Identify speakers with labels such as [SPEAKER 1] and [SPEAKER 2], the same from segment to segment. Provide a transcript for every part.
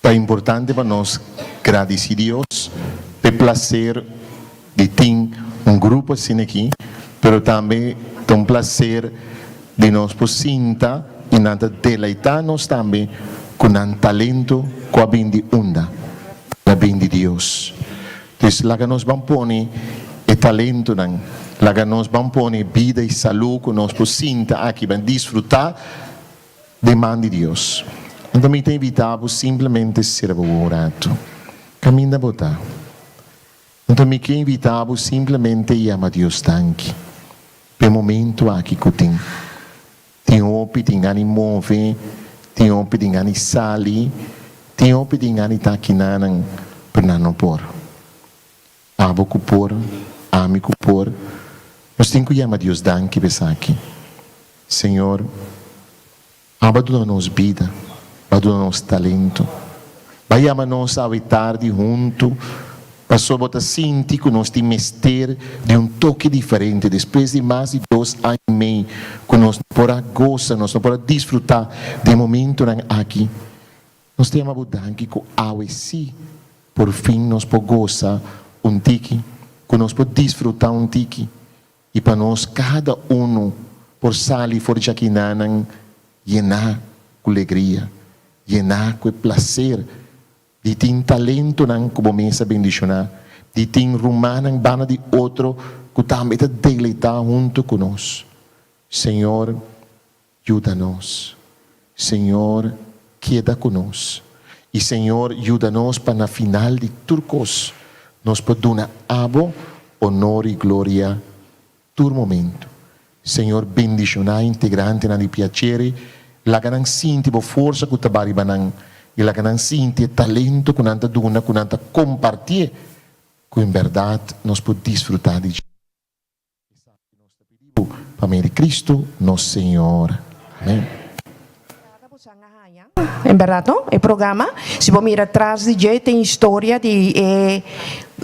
[SPEAKER 1] Ta importante pa nos gradisí Dios p'e plaser di tin un grupo asina aki, pero tambe ta un plaser di nos por sinta i nan ta deleitá nos tambe ku nan talento ku a bin di unda? El a bin di Dios. Dus laga nos ban pone e talentonan, laga nos ban pone bida i salú ku nos por sinta aki ban disfrutá Den man di Dios. Anto mi ta invitá bo simplemente sera bo un ratu. Kaminda bo ta. Anto mi ke invitá bo simplemente yama Dios danki p'e momentu aki ku tin. Tin hopi tin gana di move, tin hopi tin gana di sali, tin hopi tin gana di ta akinanan, pero nan no por. Abo ku por, ami ku por, nos tin ku yama Dios danki pa esaki. Señor, abo a duna nos bida, bo a duna nos talento. Bo a yama nos awe tardi huntu pasobra bo ta sinti ku nos tin mester di un toke diferente despues di mas di dos aña i mei ku nos no por a gosa, nos no por a disfrutá di e momentunan aki. Nos ta yama bo danki ku awe sí por fin nos por gosa un tiki, ku nos por disfrutá un tiki i pa nos kada unu por sali for djakinanan yená ku legria, yená ku e plaser di tin talentonan ku bo mes a bendishoná, di tin rumannan banda di otro ku tambe ta deleitá huntu ku nos. Señor, Yuda nos. Señor, keda ku nos. I Señor, yuda nos pa na final di tur kos nos por duna Abo honor i gloria tur momento. Señor, bendishoná integrantenan di Piacere, laga nan sinti Bo forsa ku ta ba riba nan i laga nan sinti e talento ku nan ta duna, ku nan ta kompartié, ku en bèrdat nos por disfrutá di dje. Esaki nos ta pidi bo pa medio di Cristo nos Señor. Amén.
[SPEAKER 2] En berdad no, e programa, si bo mira tras di dje tin historia di e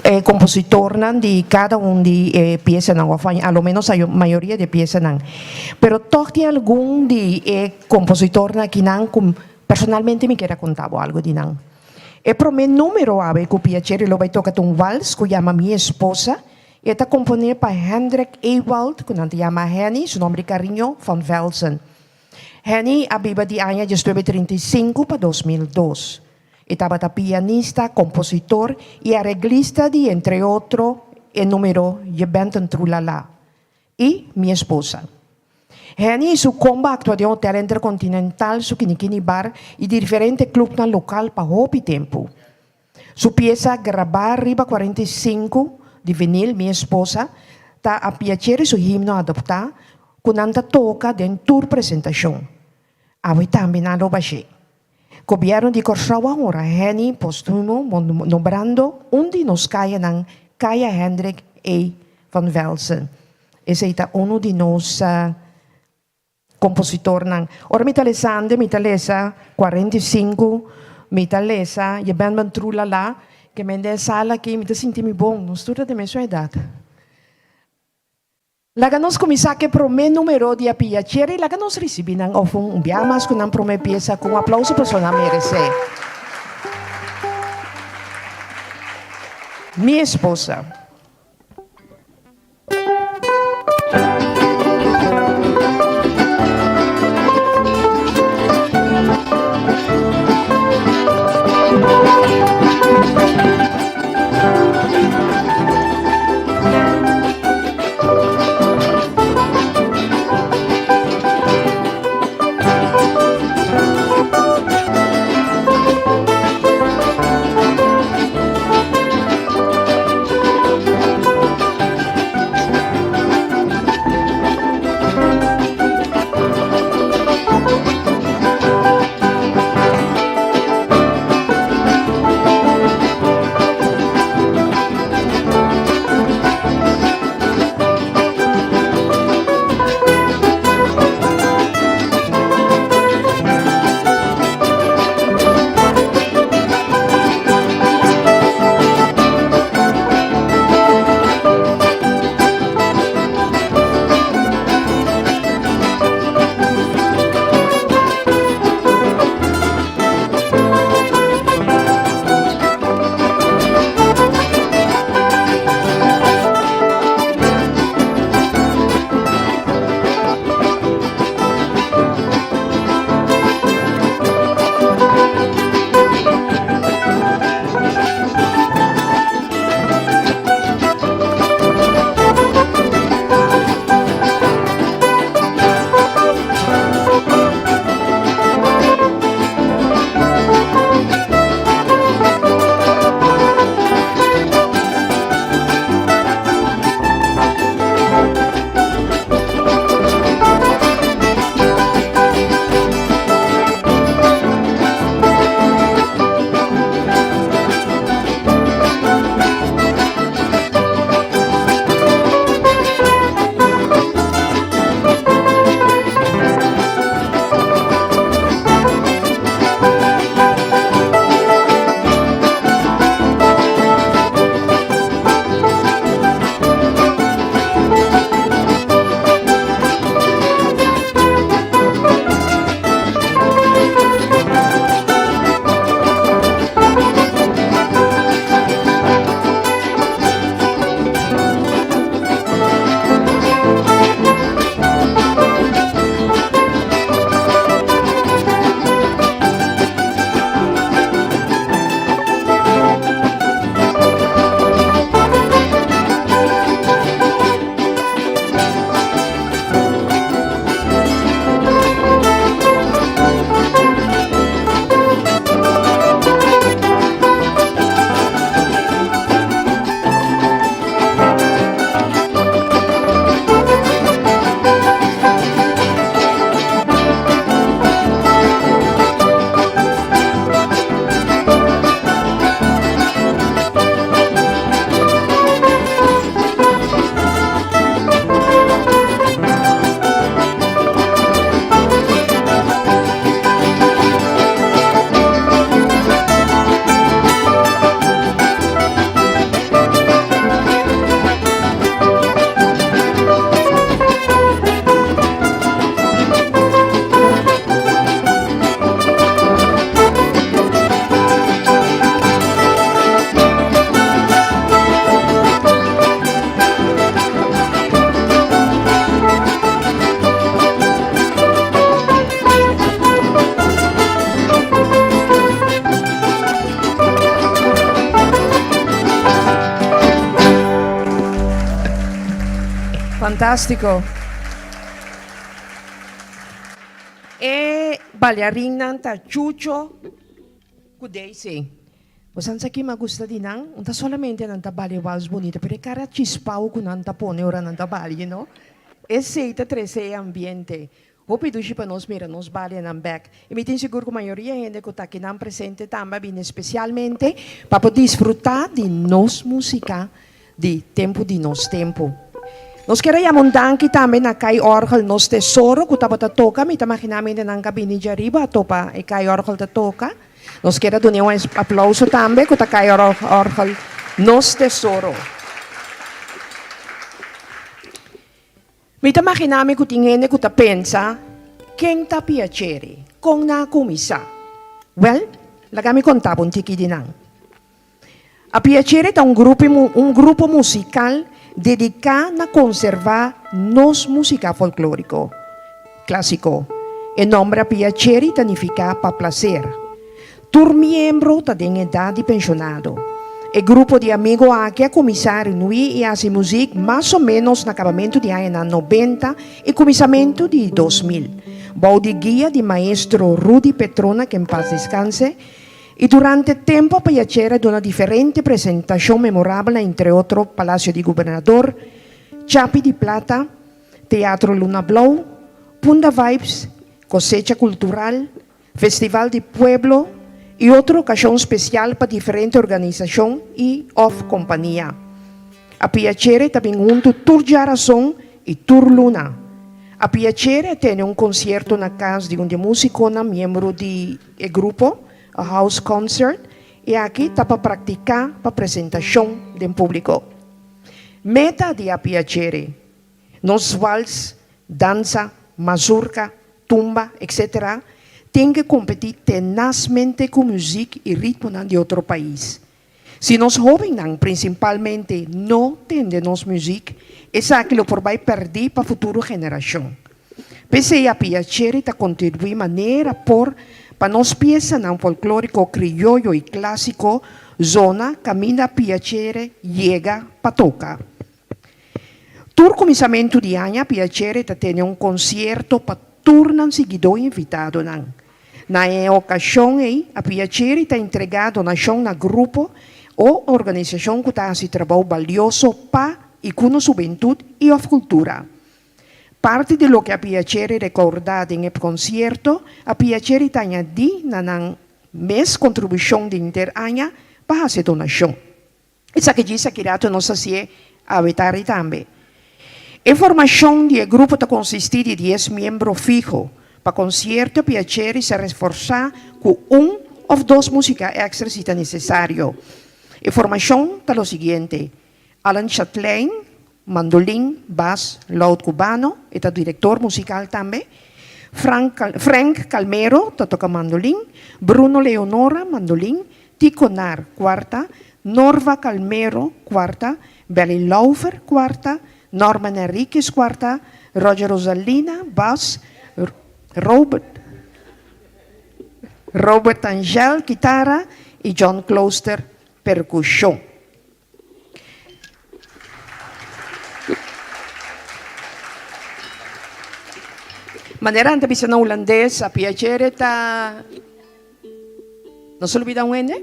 [SPEAKER 2] e compositornan di cada un di e piesanan of a lo menos a mayoria di e piesanan. Pero tog tin algun di e compositornan akinan cu personalmente mi kier a conta bo algo di nan. E prome numero awe cu Piacere lo bay toca ta un wals cu yama Mi Esposa. E ta komponé pa Hendrik Ewald, ku nan ta yama Henny, su nomber di kariño, van Velzen. Henny a biba di aña 1935 pa 2002. E tabata pianista, kompositor i areglista di entre otro e numero Je bent een trulala i Mi esposa. Henny i su komba a aktua den Hotel Intercontinental, su Kinikini Bar i diferente klupnan lokal pa hopi tempu. Su piesa grabá riba 45 di vinil Mi esposa ta a piacer i su himno adoptá ku nan ta toka den tur presentashon. Awe tambe nan lo bash'é. Gobièrnu di Kòrsou a honra Henny posthumo nombrando un di nos kayanan Kaya Hendrik E. van Velzen. Esei ta unu di nos Kompositornan. Ora mi ta lesando, mi ta lesa 45, mi ta lesa Je bent mijn trulala, ke men den e sala aki mi ta sinti mi bon, nos tur ta den mesun edat. Laga nos kuminsá ku e promé número di a Piacere i laga nos risibí nan òf un bia mas ku nan promé piesa ku un aplauso pasobra nan meresé. Mi esposa. Fantástiko. E baliarinnan ta Chucho ku Daisy. Bo san sa ki mi a gusta di nan? No ta solamente nan ta balia wals bunita, pero e kara chispao ku nan ta pone ora nan ta balia, no? Esei ta trese e ambiente. Hopi dushi pa nos mira nos balianan bek. I mi tin sigur ku mayoria hende ku ta akinan presente tambe a bini spesialmente pa por disfrutá di nos músika di tempu di nos tempu. Nos kier a yama un danki tambe na Kai Orgel Nos Tesoro ku tabata toka. Mi ta maginá mi hendenan ka bini djariba a topa e Kai Orgel ta toka. Nos kier a dun'é un aplauso tambe ku ta Kai Orgel Nos Tesoro. Mi ta maginá mi ku tin hende ku ta pensa, Ken ta Piacere? Kon nan a kuminsá? Wèl, laga mi konta bo un tiki di nan. A Piacere ta un grupo un grupo musikal dediká na konservá nos músika folklóriko klásiko. E nòmber A Piacere ta nifiká pa plaser. Tur miembro ta den edat di penshonado. E grupo di amigo aki a kuminsá reuní i hasi muzik mas o ménos na kabamentu di añanan nobenta i kuminsamentu di 2000, bou di guia di maestro Rudy Petrona, ke en pas deskanse, i durante tempu a Piacere a duna diferente presentashon memorabel na entre otro Palacio di Gobernador, Chapi di Plata, Teatro Luna Blou, Punda Vibes, Cosecha Cultural, Festival di Pueblo i otro okashon spesial pa diferente organisashon i òf kompania. A Piacere ta bin huntu tur djarason i tur luna. A Piacere a tene un konsierto na kas di un di e músikonan miembro di e grupo, a house concert, i aki ta pa praktiká pa presentashon den públiko. Meta di A Piacere, Nos wals, dansa, mazurka, tumba, etc. Tin ke kompetí tenasmente ku muzik i ritmonan di otro pais. Si nos hóbennan prinsipalmente no tende nos muzik, esaki lo por bai pèrdí pa futuro generashon. P'esei a Piacere ta kontribuí manera por pa nos piesanan folklóriko krioyo i klásiko zona kaminda Piacere yega pa toka. Tur kuminsamentu di aña Piacere ta tene un konsierto pa tur nan siguidó i invitadonan. Na e okashon ei a Piacere ta entregá donashon na grupo o organisashon ku ta hasi trabou balioso pa i ku nos hubentut i òf kultura. Parti di loke a Piacere rekoudá den e konsierto, a Piacere ta añadí na nan mes kontribushon di henter aña pa hasi donashon. Esaki djis aki rato nos hasié awe tardi tambe. E formashon di e grupo ta konsistí di dies miembro fiho. Pa konsierto Piaceri sa reforsá ku un òf dos músika èkstra si ta nesesario. E formashon ta lo siguiente, Alan Chatlein, mandolin, bas, laut kubano, e ta direktor musikal tambe, Frank Frank Calmero ta toka mandolin, Bruno Leonora, mandolin, Tico Nar, kuarta, Norva Calmero, kuarta, Belly Laufer, kuarta, Norman Henriquez, kuarta, Roger Rosalina, bas, Robert Robert Angel, kitara, i John Klooster, perkushon. Manera nan ta bisa na hulandes, a piacere ta. Nos a lubida un hende?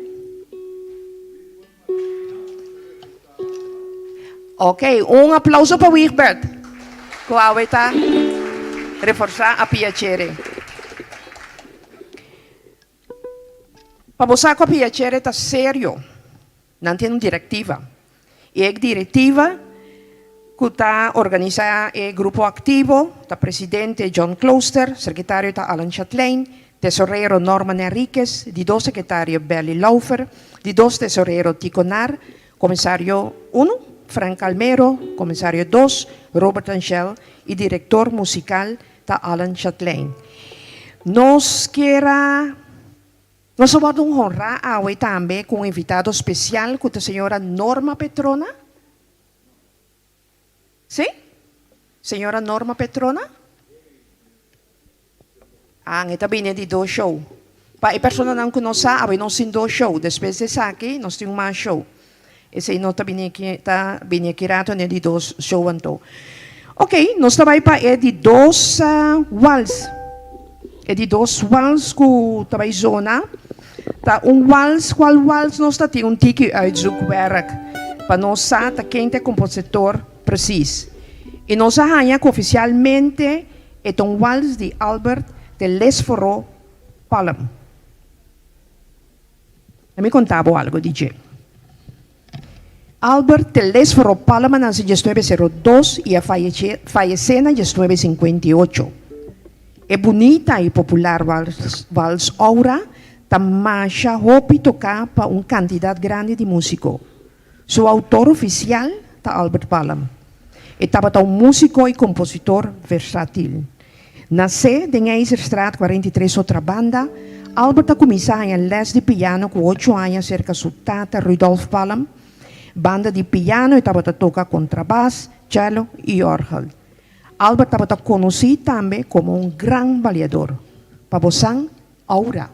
[SPEAKER 2] Ok, un aplauso pa Wigbert, ku awe ta reforsá a piacere. Pa bo sa ku a piacere ta serio. Nan tin un direktiva i e direktiva ku ta organisá e grupo aktivo ta presidente John Klooster, sekretario ta Alan Chatlein, tesorero Norman Henriquez, di dos sekretario Berly Laufer, di dos tesorero Tico Nar, komisario unu Frank Calmero, komisario dos Robert Angel i direktor musikal ta Alan Chatlein. Nos kier a. Nos a wòrdu honrá awe tambe ku un invitado spesial ku ta señora Norma Petrona. Sí? Señora Norma Petrona? Ah, e ta bini di dos show. Pa e personanan ku no sa, awe nos tin dos show. Despues di esaki nos tin un mas show. Esei no ta bini aki, ta bini aki rato n'e di dos show anto. Ok, nos ta bai pa e di dos wals. E di dos wals ku ta bai zona ta un wals, kual wals nos ta tin un tiki uitzoekwerk pa nos sa ta ken ta e kompositor presis. I nos a haña ku ofisialmente e ta un wals di Albert Telesforo Palm. Mi konta bo algu di dje. Albert Telesforo Palm a nase diesnuebe sero dos i a fayesé na diesnuebe sinkuenta i ocho. E bunita i popular wals Aura ta masha hopi toká pa un kantidat grandi di músiko. Su autor ofisial ta Albert Palm. E tabata un músiko i kompositor versátil. Nasé den IJzerstraat 43 Otrabanda, Albert a kuminsá haña lès di piano ku ocho aña serka su tata Rudolf Palm. Banda di piano e tabata toka kontrabas, cello i òrgel. Albert tabata konosí tambe komo un gran baliador. Pa bosan, Aura.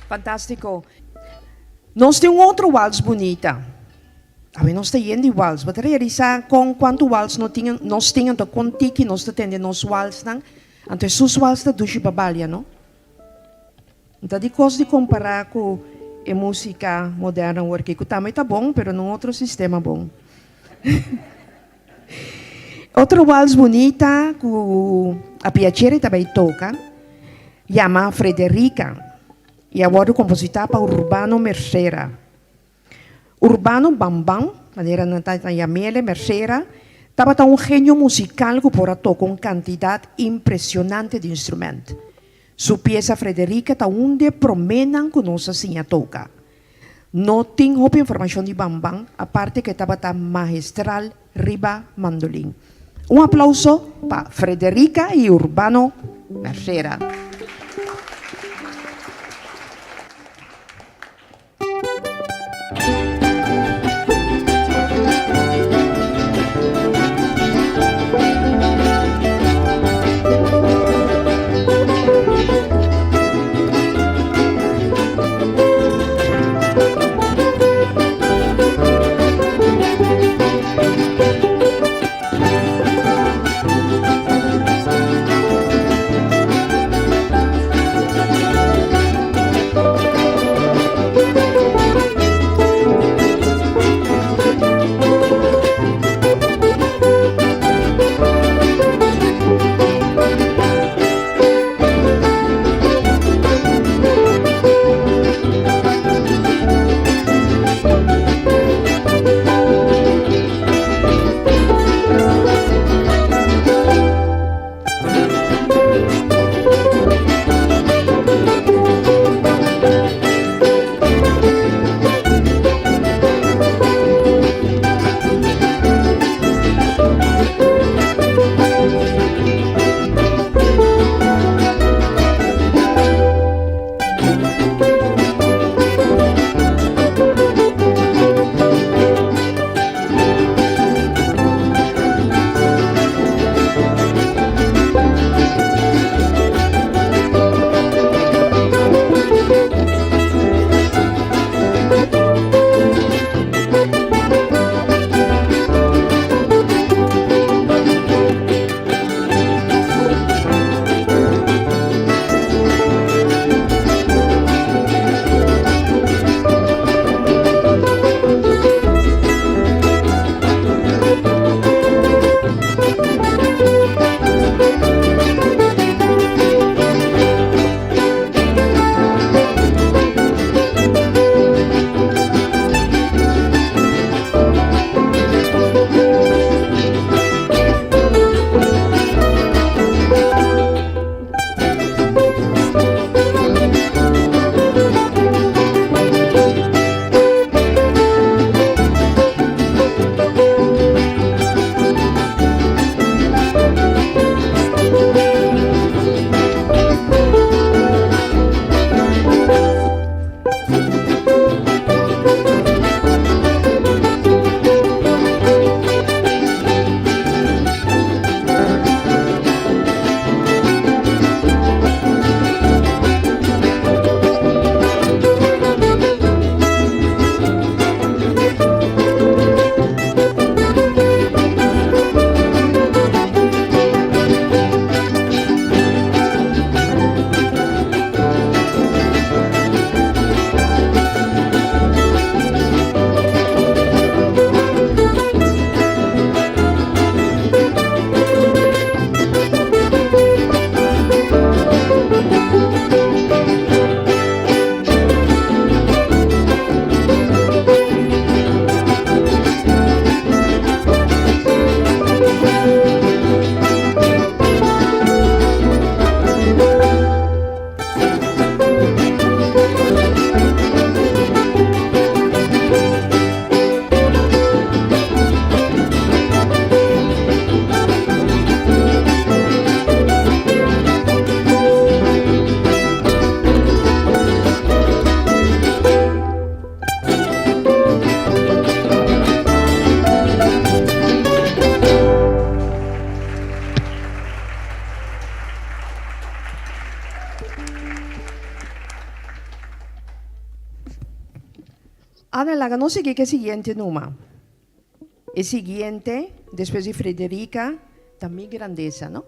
[SPEAKER 2] Fantástiko. Nos tin un otro wals bunita. Awe nos ta yen di wals. Bo ta realisá kon kuantu wals no tin, nos tin anto kon tiki nos ta tende nos walsnan. Anto e sus wals ta dushi pa balia, no? No ta di kos di kompará ku e músika moderno awor aki, ku tambe ta bon, pero na un otro sistema bon. Otro wals bunita ku a Piacere ta bai toka yama Frederica i a wòrdu kompositá pa Urbano Mercera. Urbano Bamban, manera nan ta yam'el, Mercera, tabata un genio musikal ku por a toka un kantidat impresionante di instrumènt. Su piesa Frederica ta un di e proménan ku nos a siña toka. No tin hopi informashon di Bamban, aparte ku e tabata maestral riba mandolin. Un aplauso pa Frederica i Urbano Mercera. Ana, laga nos sigui ku e siguiente numa. E siguiente, despues di Frederica, ta Mi Grandeza, no?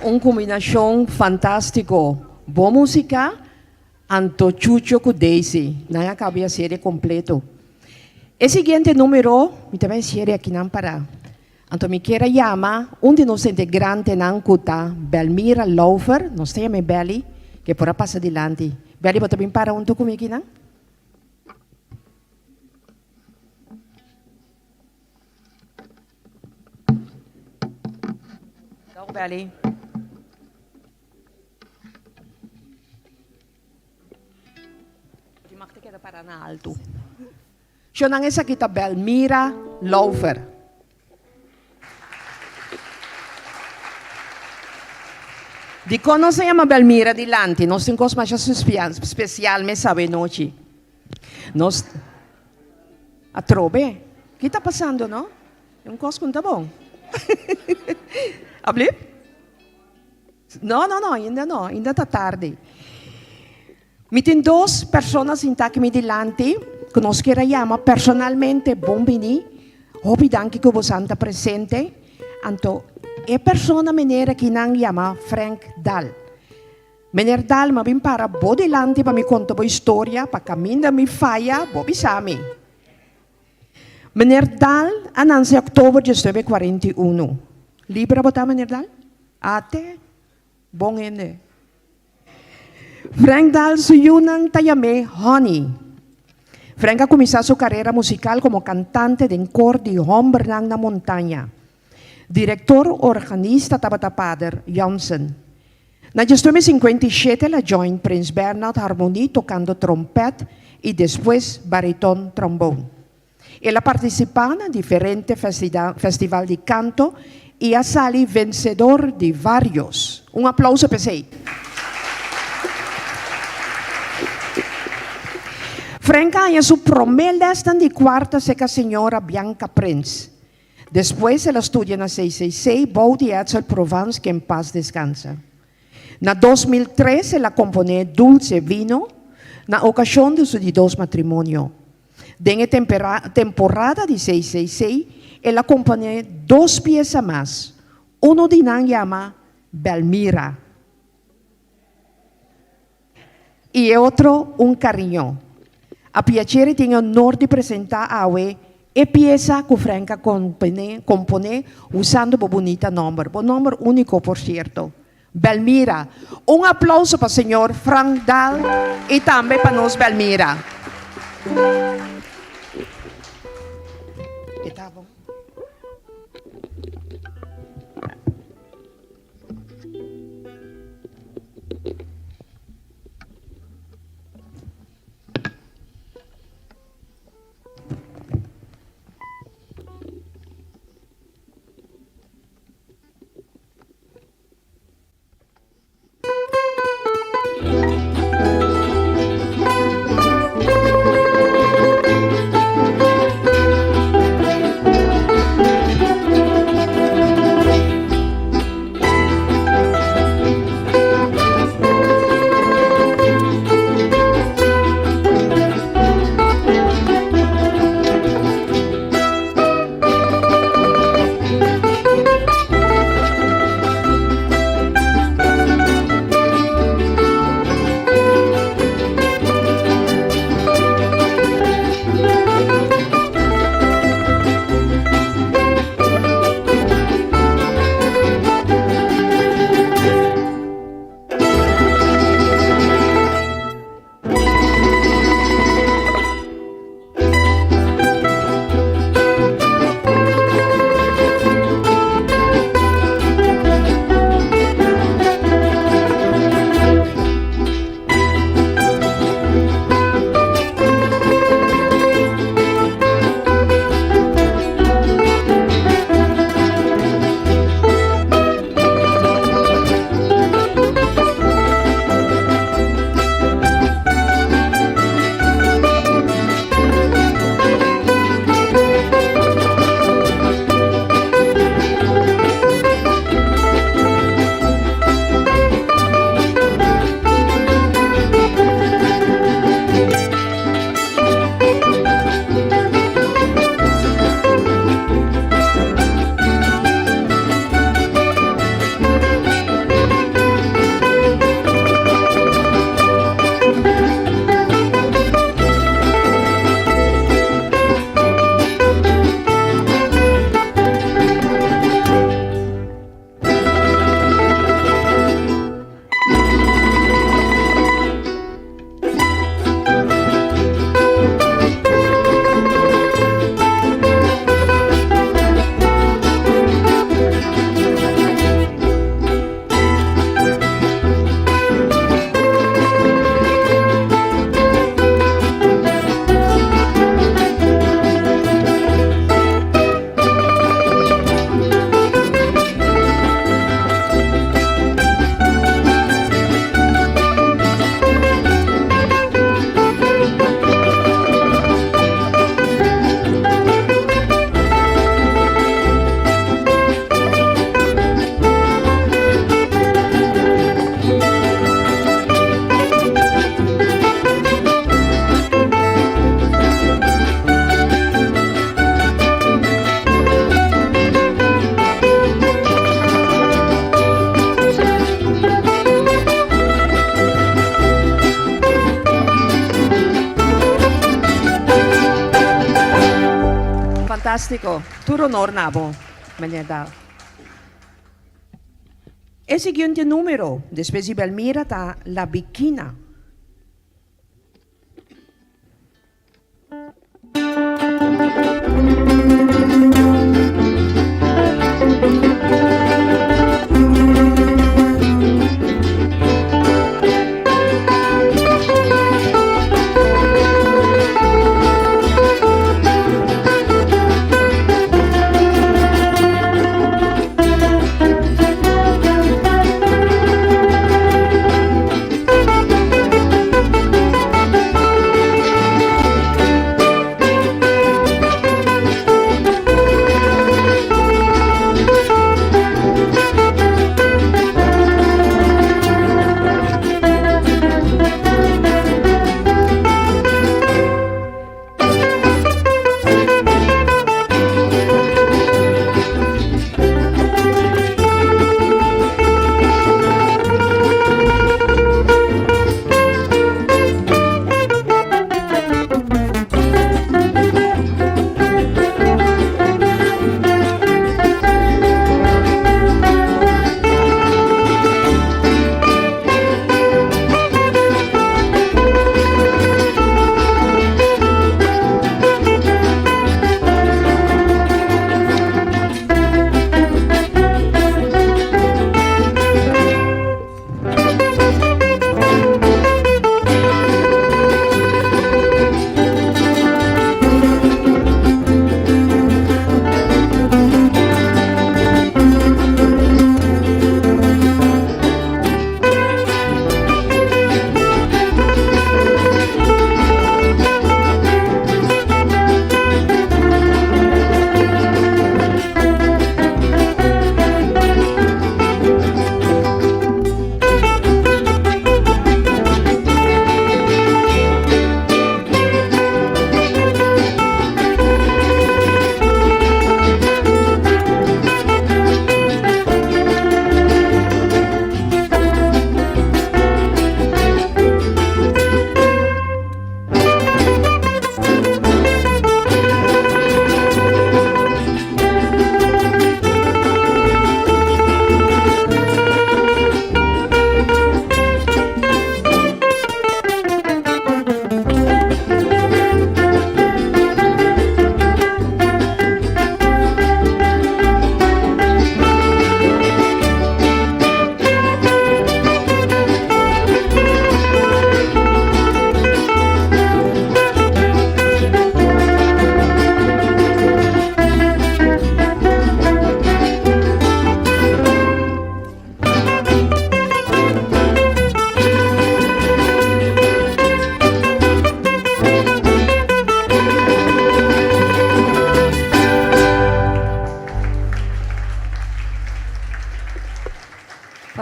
[SPEAKER 2] Un kombinashon fantástiko. Bon músika, anto Chucho ku Daisy. Nan a kaba di hasié kompleto. E siguiente número, mi ta bai hasié akinan para. Anto mi kier a yama un di nos integrantenan ku ta Belmira Laufer, nos ta yam'é Belly, ke por a pasa dilanti. Belly, bo ta bin para huntu ku mi akinan? Dog Belly. Di mag te keda para na altu. Shonan esaki ta Belmira Laufer. Dikon nos a yama Belmira dilanti? Nos tin kos masha spesial mes awe nochi. Nos atrobe. Ki ta pasando no? E un kos ku no ta bon. Ablip? No, no, no, ainda no, ainda ta tardi. Mi tin dos persona sintá aki mi dilanti ku nos kier a yama personalmente bon bini. Hopi danki ku bosan ta presente. Anto e persona meneer aki nan yama Frank Daal. Meneer Daal mi a bin para bo dilanti pa mi konta bo historia pa kaminda mi faya bo bisa mi. Meneer Daal a nanse oktober diesnuebe kuarenta i unu. Libra bo ta meneer Daal? Ate. Bon hende. Frank Daal su yunan ta yam'é Honey. Frank a kuminsá su karera musikal komo kantante den kor di Hòmbernan na Montaña. Direktor organista tabata Pader Jansen. Na 1957 el a join Prins Bernhard Harmonie tokando trompèt i despues bariton trombon. El a partisipá na diferente festival di kanto i a sali vensedor di vários. Un aplouso p'esei! Frank a haña su promé lèsnan di kuarta serka señora Bianca Prins. Despues el a studia na CCC bou di Edsel Provence ke en pas deskansa. Na 2003 el a komponé Dulce Vino na okashon di su di dos matrimonio. Den e temporada di CCC el a komponé dos piesa mas, unu di nan yama Belmira i e otro Un Cariño. A piacere tin e honor di presentá awe e piesa ku Frank a komponé usando bo bunita nòmber, bo nòmber úniko por sierto. Belmira. Un aplauso pa señor Frank Daal y tambe pa nos Belmira. E ta bon. Fantástiko. Tur honor na bo, meneer Daal. E siguiente numero, despues di Belmira, ta La Bikina.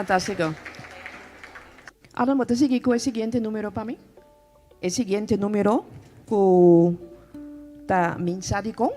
[SPEAKER 2] Fantástiko. Alan, bo ta sigui ku e siguiente numero pa mi? E siguiente numero ku ta Min Sa Dikon.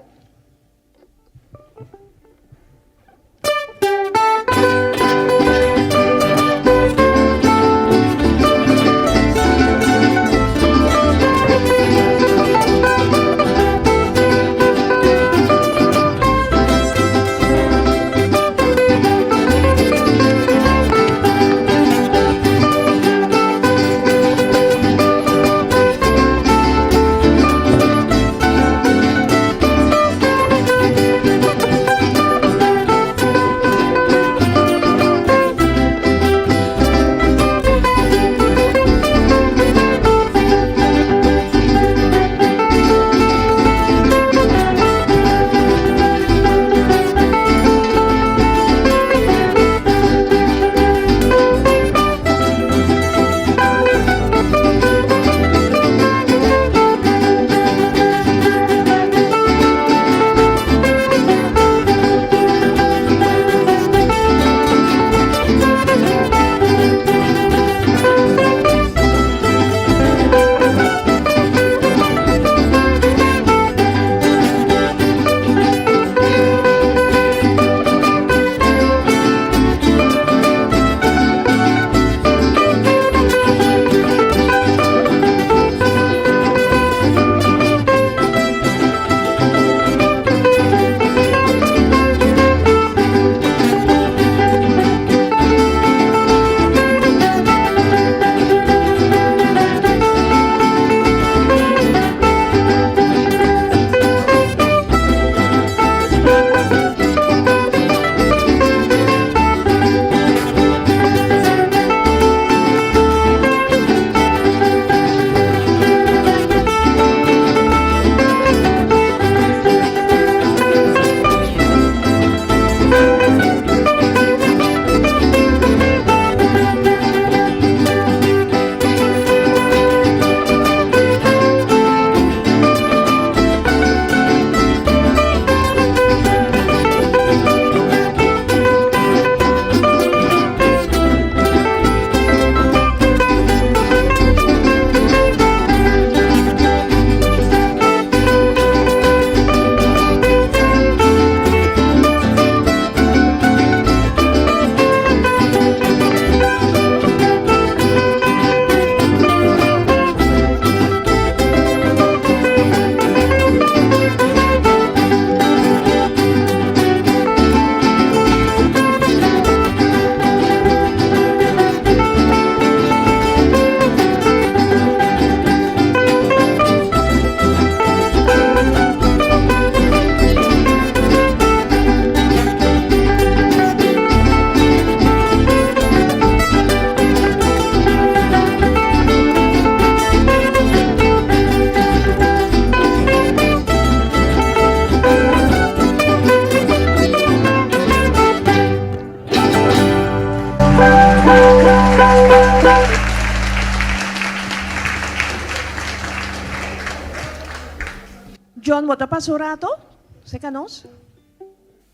[SPEAKER 2] John, bo ta pasa un rato cerca nos?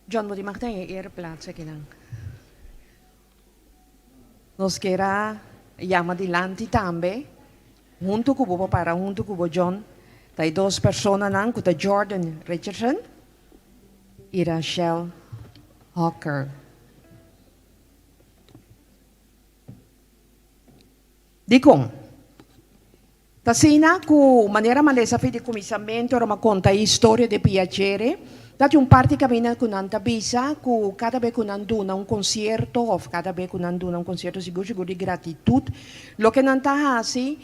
[SPEAKER 2] John, bo di mag ta e ereplaats akinan. Nos kier a yama dilanti tambe, hunto cu bo pa para hunto cu bo John, ta e dos personanan cu ta Jordan Richardson y Rachel Hawker. Dikon? Ta asina ku manera malesa fi di kuminsamentu ora mi a konta e historia di Piacere, ta tin un parti kaminda ku nan ta bisa ku kada be ku nan duna un konsierto òf kada be ku nan duna un konsierto sigur sigur di gratitut, loke nan ta hasi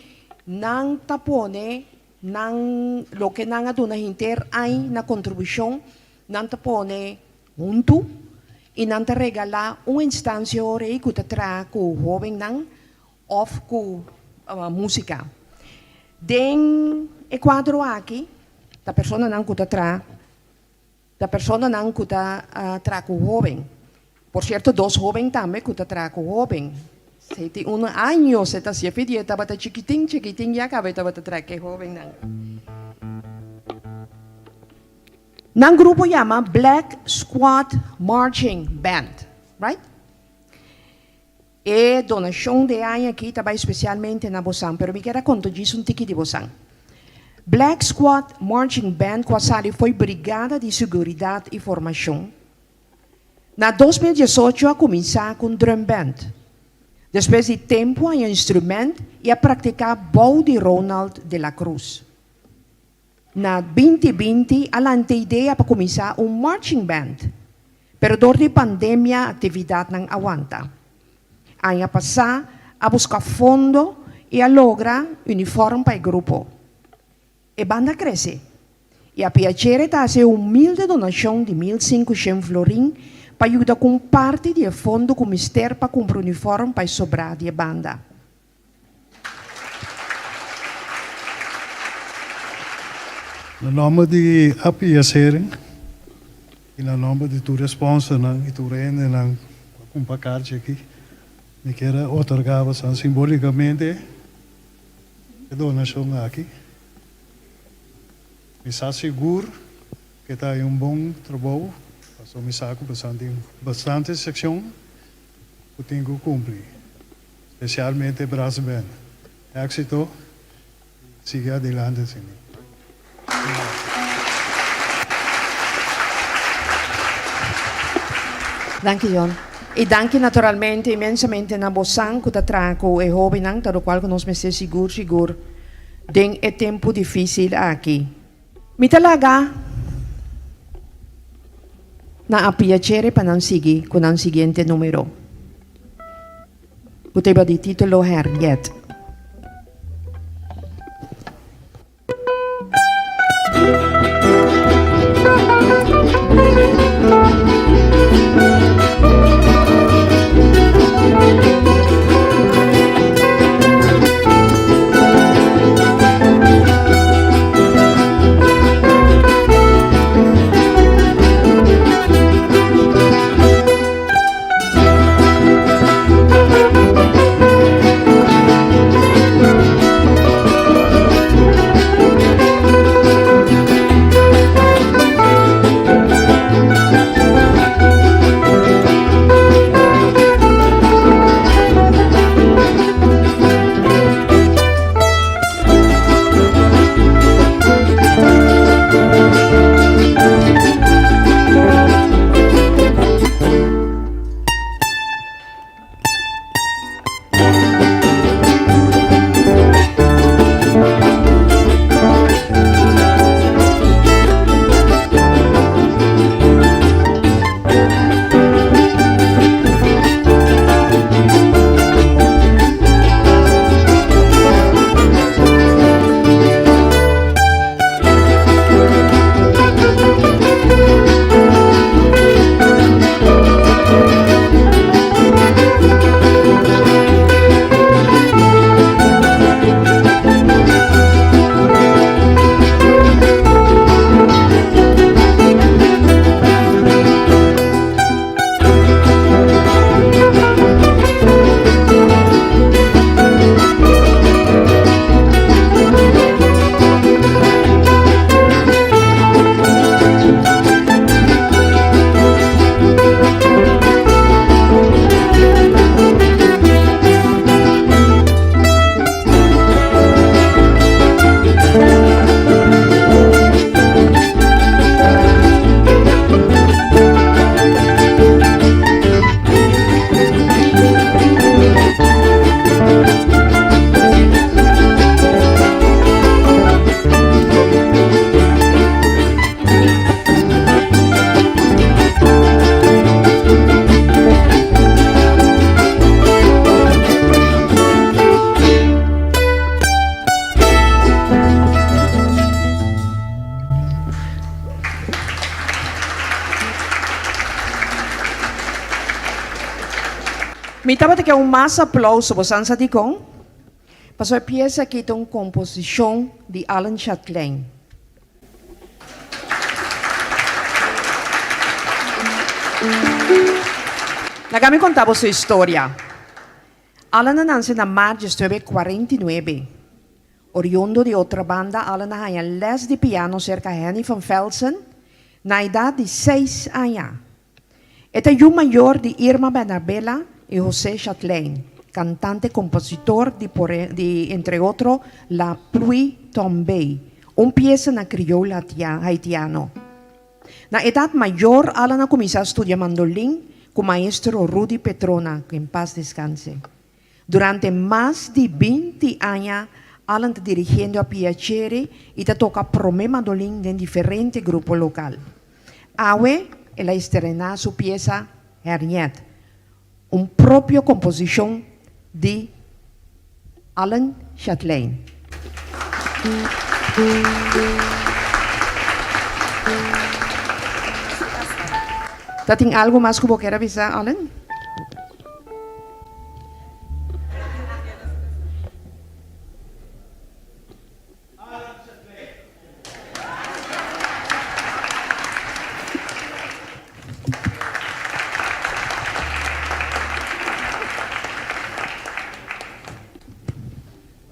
[SPEAKER 2] nan ta pone nan loke nan a duna henter añ na kontribushon nan ta pone huntu i nan ta regalá un instansia ora ei ku ta traha ku hóbennan Of ku músika. Den e kuadro aki ta personanan ku ta tra ta personanan ku ta tra ku hóben. Por sierto dos hóben tambe ku ta tra ku hóben. Se tin un años e ta hasié pidi e tabata chikitin chikitin ya kaba e tabata tra ku e hóbennan. Nan grupo yama Black Squad Marching Band, right? E donashon de aña aki ta bai spesialmente na bosan, pero mi kier a konta djis un tiki di bosan. Black Squad Marching Band ku a sali fo'i Brigada di Seguridat i Formashon, na 2018 a kuminsá ku un drum band. Despues di tempu a haña instrument i a praktiká bou di Ronald de la Cruz. Na 2020 a lanta e idea pa kuminsá un marching band, pero dor di pandemia aktividatnan a wanta. Aña pasá a buska fondo i a logra unifòrm pa e grupo. E banda a krese i a Piacere ta hasi e humilde donashon di 1500 florin pa yuda ku un parti di e fondo ku mester pa kumpra unifòrm pa e sobrá di e banda.
[SPEAKER 3] Na nomber di Appie Sering y na nomber di tur e sponsornan y tur e hendenan cu a cumpra carchi aki, mi kier a otorga boso simbolicamente e donacion aki. Mi sa sigur cu e ta un bon trabou, pasobra mi sa cu boso tin bastante seccion cu tin cu cumpli. Specialmente brass band. Exito y sigui adelante asina.
[SPEAKER 2] Danki John. Y danki naturalmente inmensamente na bosan cu ta traha cu e hobennan, ta locual cu nos mester sigur sigur den e tempo dificil aki. Mi ta laga na a piacere pa nan sigui cu nan siguiente numero. Cu ta iba di titulo Henriette. Mi tabata ke un mas aplauso, bosan sa dikon? Pasobra e piesa aki ta un komposishon di Allen Chatelain. Laga mi konta bo su historia. Allen a nanse na mart 1949. Oriundo di Otrabanda, Allen a haña les di piano serka Henny van Velzen na edat di seis aña. E ta yu mayor di Irma Bernabela i José Chatelain, kantante kompositor di por di entre otro La Pluie Tombée, un piesa na kriol haitiano. Na edat mayor Alan a kuminsá studia mandolin ku maestro Rudy Petrona, ku en pas deskanse. Durante mas di 20 aña Alan ta dirigiendo a Piacere i ta toka promé mandolin den diferente grupo lokal. Awe el a estrená su piesa Herniet, un propio komposishon di Allen Chatelain. Ta tin algu mas ku bo kier a bisa, Allen?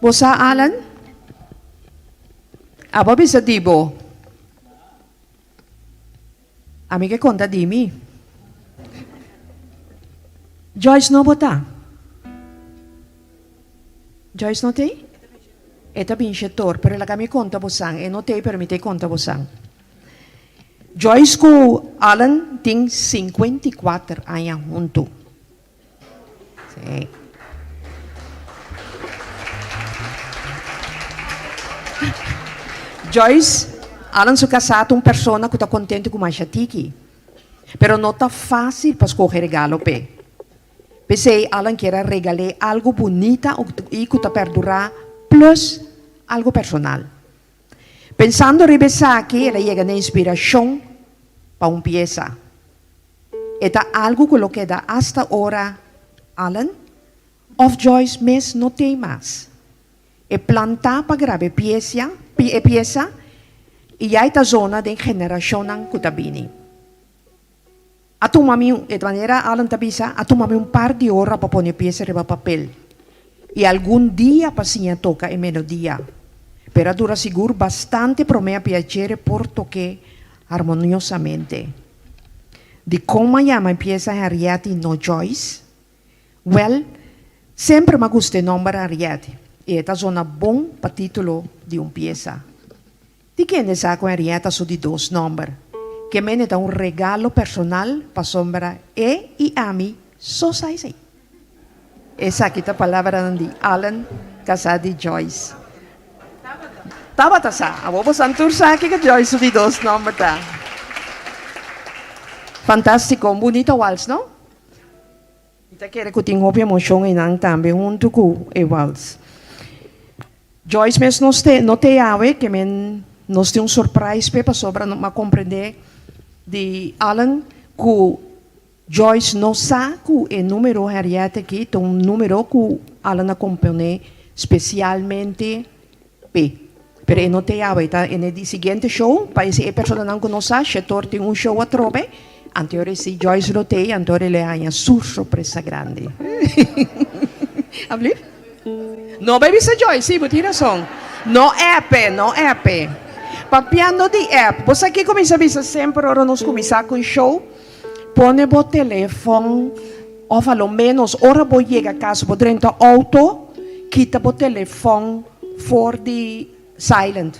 [SPEAKER 2] Bo sa Alan? Abo a bisa di bo. Ami ke konta di mi. Joyce no bo ta? Joyce no t'ei? E ta bin shetor, pero laga mi konta bosan, e no t'ei pero mi t'ei konta bosan. Joyce ku Allen tin 54 aña huntu. Sí. Joyce, Allen su kasá ta un persona ku ta kontentu ku masha tiki, pero no ta fásil pa skohe regalo p'e. P'esei Allen kier a regal'é algu bunita i ku ta perdurá plus algu personal. Pensando riba esaki el a yega na inspirashon pa un piesa. E ta algu ku lo keda asta ora Allen òf Joyce mes no t'ei mas. E plan ta pa graba e piesia e piesa i ya e ta zona den generashonnan ku ta bini. A tuma mi, e manera Allen ta bisa, a tuma mi un par di ora pa pone piesa riba papel i algun dia pa siña toka e melodia. Pero a dura sigur bastante promé a piacere por tok'é harmoniosamente. Dikon m'a yama e piesa Henriette i no Joyce? Wèl, semper m'a gusta e nòmber Henriette i e ta zona bon pa título di un piesa. Di kende sa ku Henrietta su di dos nòmber? Ke mene ta un regalo personal pasobra e i ami so sa esei. Esaki ta palabranan di Allen, kasá di Joyce. Tabata sa. Awor bosan tur sa kiko Joyce su di dos nòmber ta. Fantástiko, un bunita wals, no? Mi ta kere ku tin hopi emoshon einan tambe huntu ku e wals. Joyce mes nos te no te awe ke men nos tin un surprise p'e pasobra no m'a komprendé di Allen ku Joyce no sa ku e numero Henriette aki ta un numero ku Allen a komponé spesialmente p'e. Pero e no te awe, ta en e di siguiente show, pa ese e personanan ku no sa, Shetor tin un show atrobe, anto ora si Joyce lo te, anto ora lo e haña su sorpresa grandi. Ablief? No bai bisa Joyce, sí, bo tin rason. No app e, no app e. Papiando di app, bo sa kiko mi sa bisa semper ora nos kuminsá ku un show? Pone bo telefon òf a lo ménos ora bo yega kas, bo drenta outo, kita bo telefon for di silent.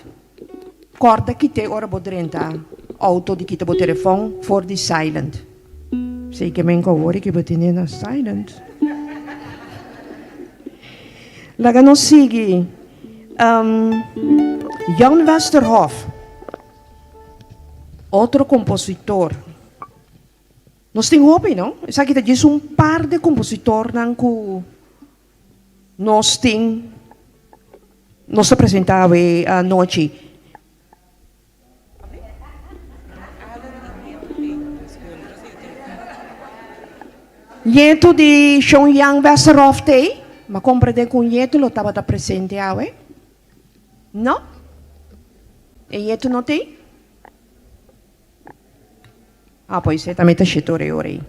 [SPEAKER 2] Kòrda kit'é ora bo drenta outo di kita bo telefon for di silent. Esei ke men ku awor ki bo tene na silent. Laga nos sigui. Jan Westerhof, otro kompositor. Nos tin hopi, no? Esaki ta djis un par di kompositornan ku nos tin, nos ta presentá awe anochi. Ñetu di Shon Jan Westerhof t'ei? M'a comprende cu ñetu lo tabata presente awe. No? E ñetu no t'ei? Ah, pues e tambe ta shete ora e ora ei.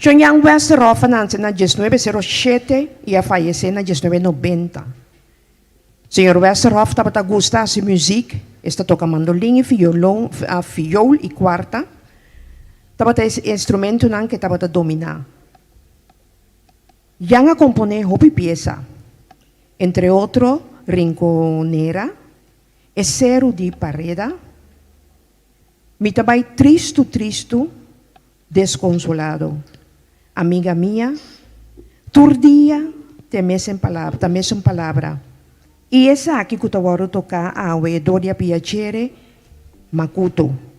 [SPEAKER 2] Shon Jan Westerhof a nanse na diesnuebe sero shete i a fayesé na diesnuebe nobenta. Señor Westerhof tabata gusta hasi muzik, esta toka mandolin i fiolon, fiool i kuarta tabata e instrumentonan ku e tabata dominá. Jan a komponé hopi piesa, entre otro Rinconera, E Seru di Pareda, Mi ta bai tristu tristu, desconsolado. Amiga mia, tur dia t'e mesen palabra, ta mesun palabra. I esaki ku ta wòrdu toká awe dor di a piacere, makutu.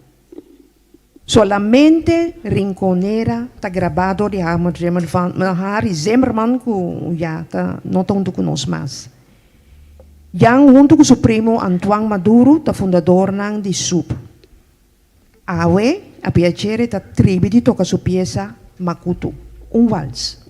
[SPEAKER 2] Solamente Rinconera ta grabá dor di Harmon Zimmerman, Harry Zimmerman ku ya ta no ta huntu ku nos mas. Jan huntu ku su primo Antoine Maduro ta fundadornan di sub. Awe a piacere ta tribi di toka su piesa Makutu, un wals.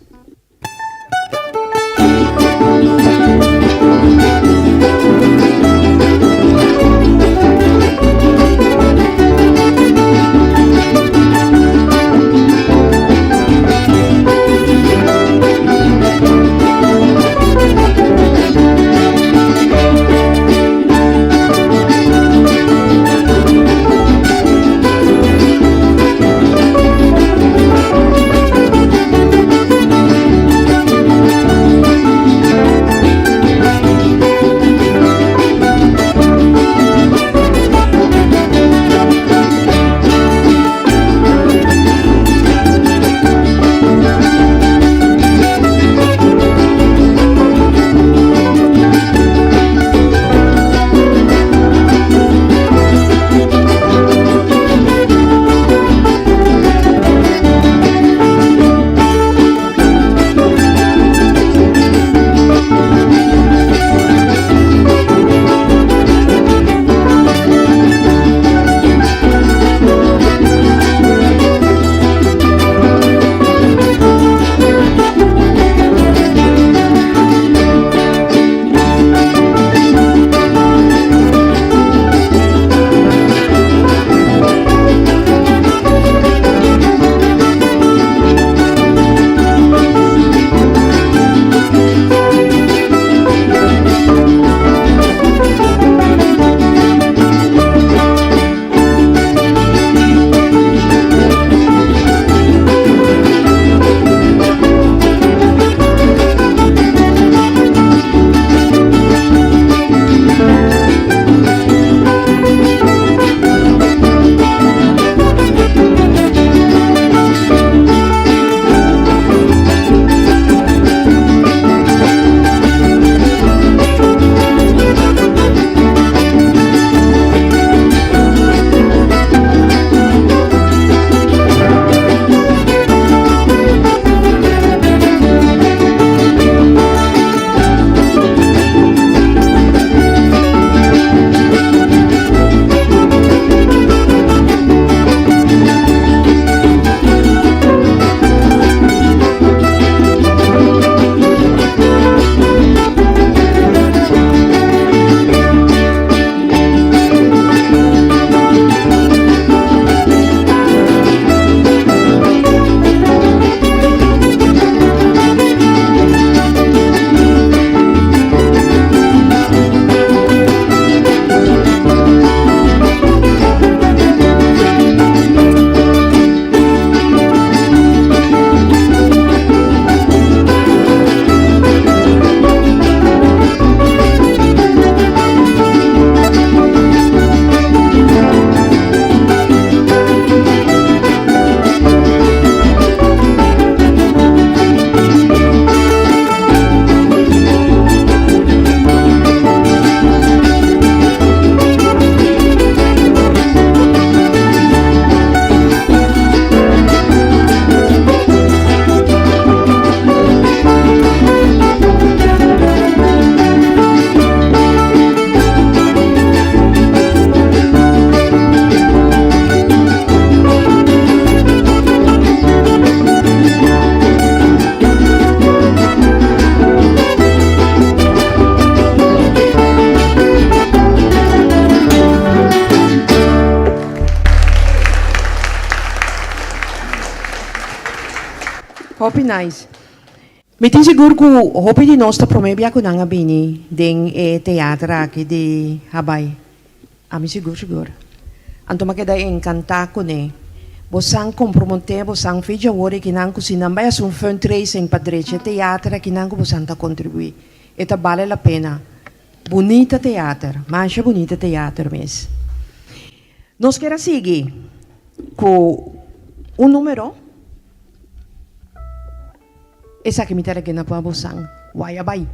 [SPEAKER 2] Hopi nice. Mi tin sigur ku hopi di nos ta promé bia ku nan a bini den e teater aki di Habaai. Ami sigur sigur. Anto m'a keda enkantá kuné. Bosan komprometé bosan fe djawor e kinan ku si nan bai hasi un fundraising pa drecha e teater akinan ku bosan ta kontribuí. E ta bale la pena. Bunita teater, masha bunita teater mes. Nos kier a sigui ku un numero. Esaki mi ta rekenda pa bosan. Waya bai.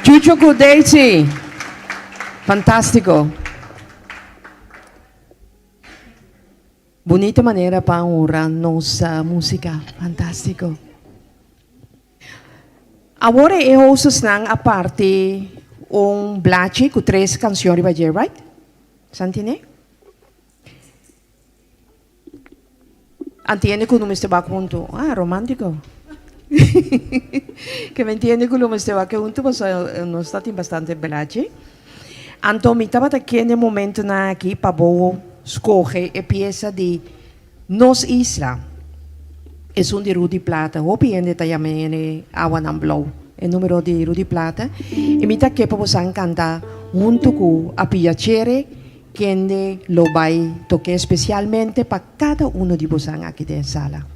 [SPEAKER 2] Chucho ku Daisy. Fantástiko. Bunita manera pa honra nos músika. Fantástiko. Awor e hostessnan a parti un blachi ku tres kanshon riba dje, right? Santine? Antiende ku no mester bak huntu. Ah, romántiko. Ke mi entiende ku lo mester bak huntu pasobra nos ta tin bastante blachi. Anto mi tabata kende e momentonan aki pa bo skohe e piesa di Nos Isla. Esun di Rudy Plata. Hopi hende ta yama e Awanan Blou, e numero di Rudy Plata. I mi ta ke pa bosan kanta huntu ku a pia chere kende lo bai tok'é spesialmente pa kada uno di bosan aki den sala.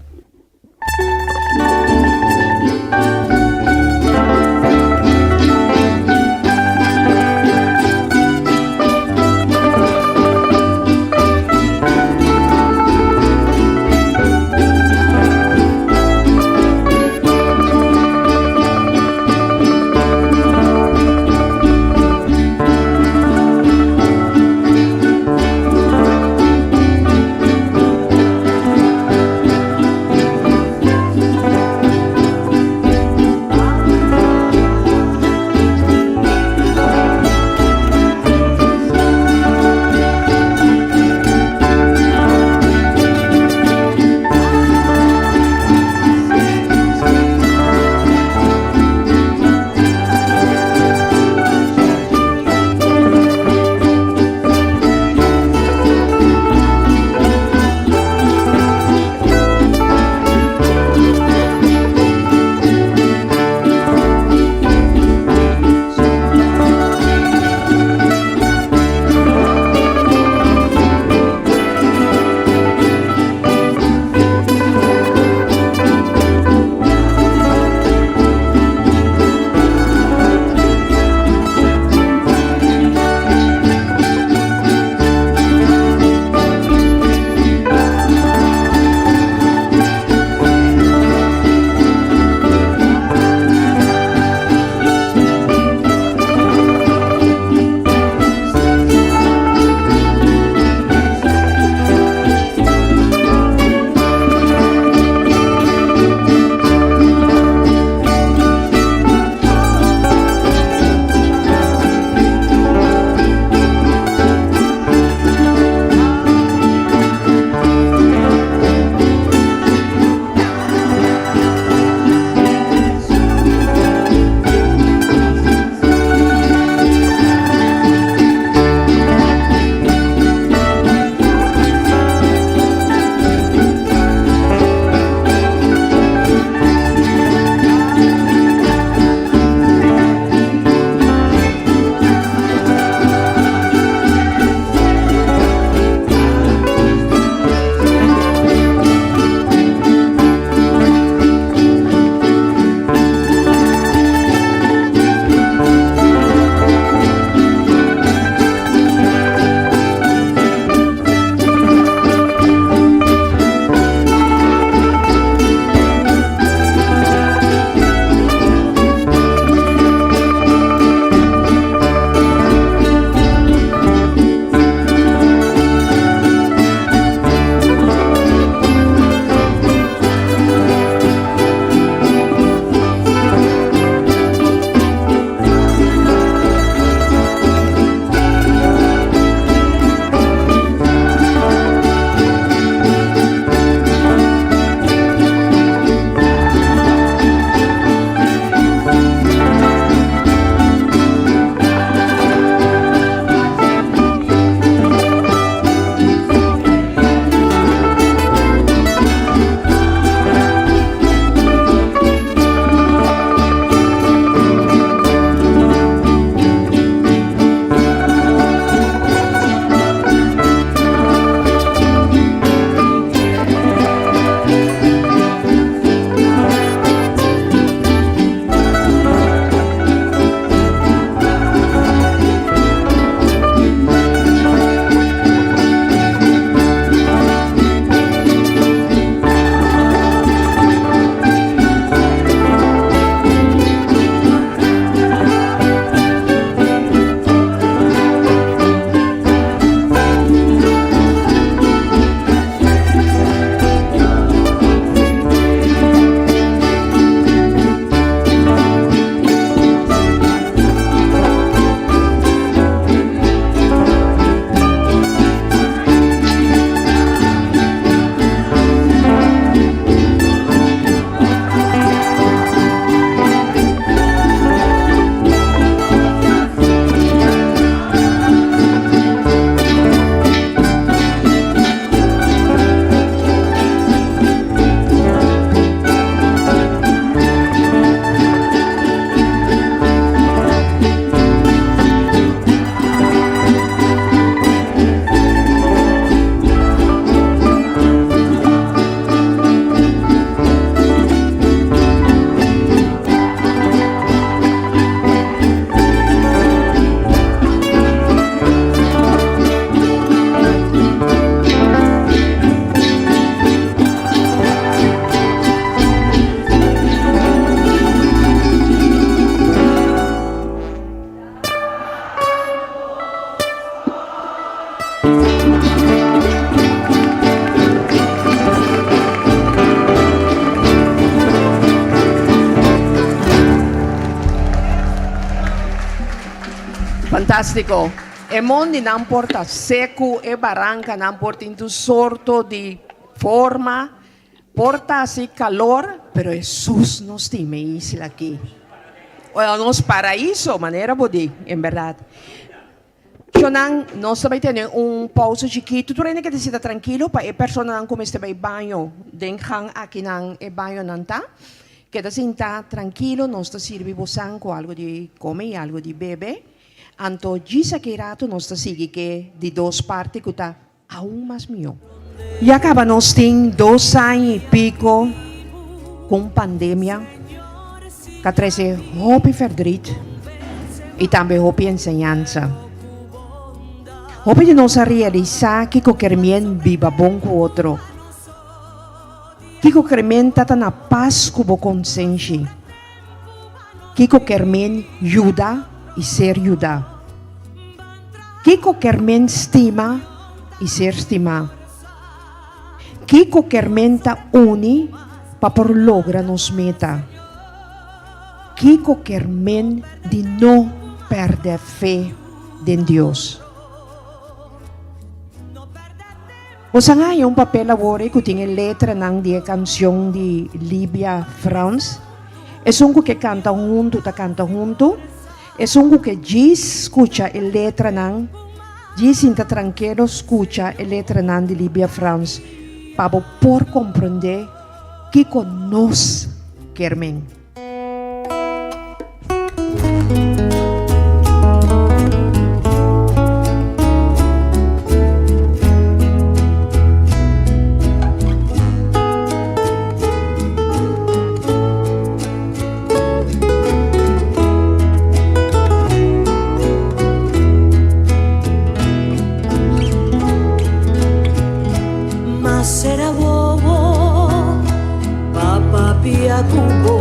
[SPEAKER 2] Fantástiko. E mondinan por ta seku, e barankanan por tin tur sorto di forma, por ta hasi kalor, pero Hesus no stima e isla aki. O nos paraiso, manera bo di, en bèrdat. Shonnan, nos ta bai tene un pausa chikitu. Tur hende ke ta sinta trankilo pa e personanan ku mester bai baño den gang akinan e bañonan ta. Keda sinta trankilo, nos ta sirbi bosan ku algu di kome i algu di bebe. Anto djis aki ratu nos ta sigui ke di dos parti ku ta aun mas mihó. Ya kaba nos tin dos aña i piko ku un pandemia ku a trese hopi ferdrit i tambe hopi enseñansa. Hopi di nos a realisá kiko kermien biba bon ku otro. Kiko kermien ta ta na pas ku bo konsenshi. Kiko kermen yuda i ser yudá? Kiko kermen stima i ser stimá? Kiko kermen ta uni pa por logra nos meta? Kiko kermen di no pèrdè fe den Dios? Bo sa haña un papel awor ku tin e letranan di e kanshon di Libia Frans. Esun ku ke kanta huntu ta kanta huntu. Esun ku ke djis skucha e letranan, djis sinta trankelo skucha e letranan di Libia Frans pa bo por komprendé kiko nos kier men.
[SPEAKER 4] Pa papia ku bo,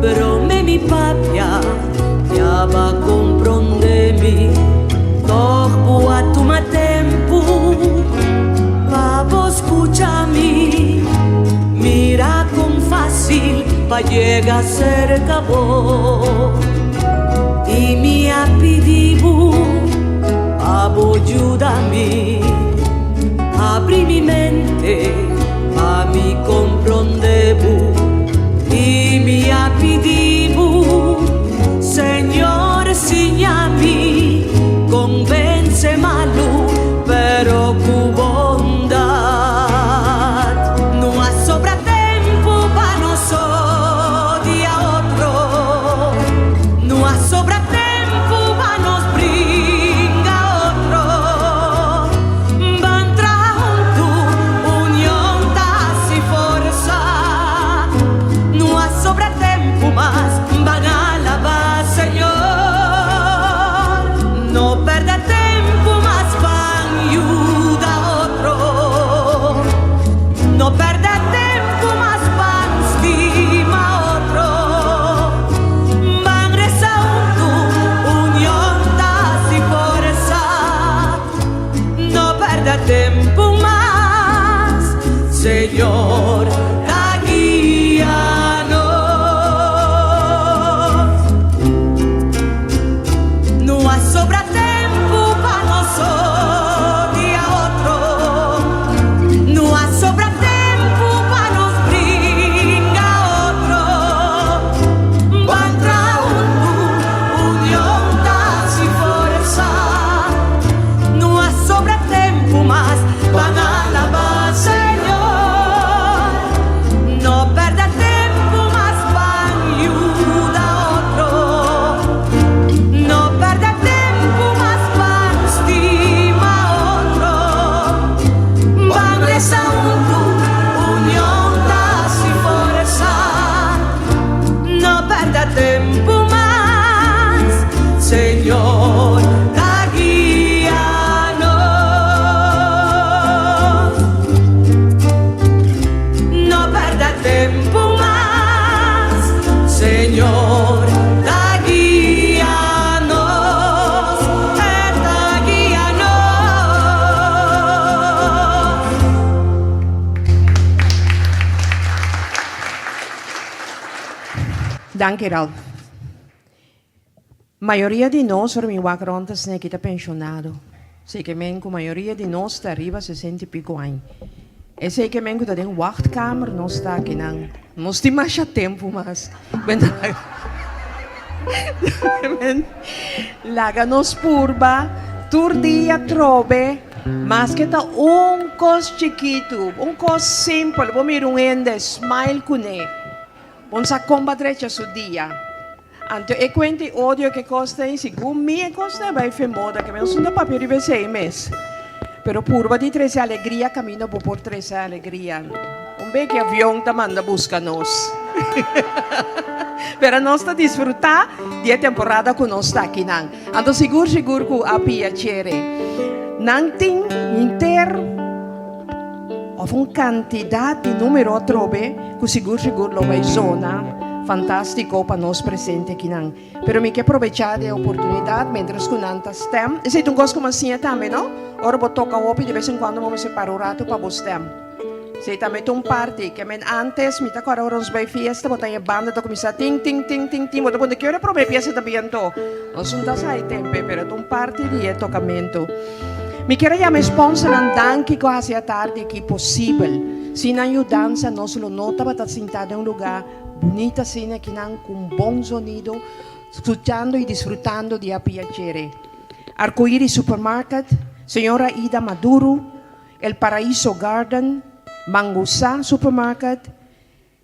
[SPEAKER 4] prome mi papia, ya ba komprondé mi. Tòg bo a tuma tempu pa bo skucha mi. Mira kon fásil pa yega serka bo. I mi a pidi bo pa bo yuda mi. Abri mi mente pa mi comprende bo y mi a pidi bo, Señor siña mi convence malu pero cu bondad. No a sobra tempo pa nos odia otro, no a sobra tempo pa nos bringa otro. Ban traha huntu, union ta hasi forsa. No a sobra tempu mas, ban alabá Señor. No pèrdè tempu mas, ban yuda otro. No pèrdè tempu mas, ban stima otro. Ban resa huntu, union ta hasi forsa. No pèrdè tempu mas, Señor ta guia nos. No a sobra tempu pa nos odia otro, no a sobra tempu pa nos bringa otro. Ban traha huntu, union ta hasi forsa. No a sobra tempu mas, ban alabá Señor. No pèrdè tempu mas, ban yuda otro. No pèrdè tempu mas, ban stima otro. Ban resa huntu, union ta hasi forsa. No pèrdè tempu mas, Señor ta guia nos. No pèrdè tempu mas, Señor ta guia nos, E ta guia nos.
[SPEAKER 2] Danki Ralph. Mayoria di nos, ora mi wak rond asina aki ta pensionado. Esei ke men ku mayoria di nos ta riba sesenta i piko aña. Esei ke men ku ta den wachtkamer nos ta akinan. Nos tin masha tempu mas. Laga nos purba tur dia trobe maske ta un kos chikitu, un kos simpel. Bo mira un hende, smile kuné. Bo no sa kon bo a drecha su dia. Anto e kuenta i odio ke kos ta ei, segun mi e kos ta bai fe moda, ke mi no sunda papia riba esei mes. Pero purba di trese alegria kaminda bo por trese alegria. Un be ke avion ta manda buska nos. Pero nos ta disfruta di e temporada ku nos ta akinan. Anto sigur sigur ku a pia chere. Nan tin henter of un kantidat di numero atrobe ku sigur sigur lo bai zona fantástiko pa nos presente akinan. Pero mi ke probechá di e oportunidat mientras ku nan ta stem. Esei ta un kos ku mi a siña tambe, no? Ora bo toka hopi de bes en kuando bo mester para un ratu pa bo stem. Esei tambe ta un parti. Ke men antes mi ta kòrda ora nos bai fiesta bo ta haña banda ta kuminsá tin tin tin tin tin. Bo ta puntra ki ora e promé piesa ta bin anto? Nos no ta sa e tempe pero ta un parti di e tokamentu. Mi kier a yama e sponsornan danki ku a hasi e atardi aki posibel. Sin nan yudansa nos lo no tabata sintá den un lugá bunita asina akinan ku un bon zonido, skuchando i disfrutando di a piacere. Arcoiris Supermarket, Señora Ida Maduro, El Paraíso Garden, Mangusá Supermarket,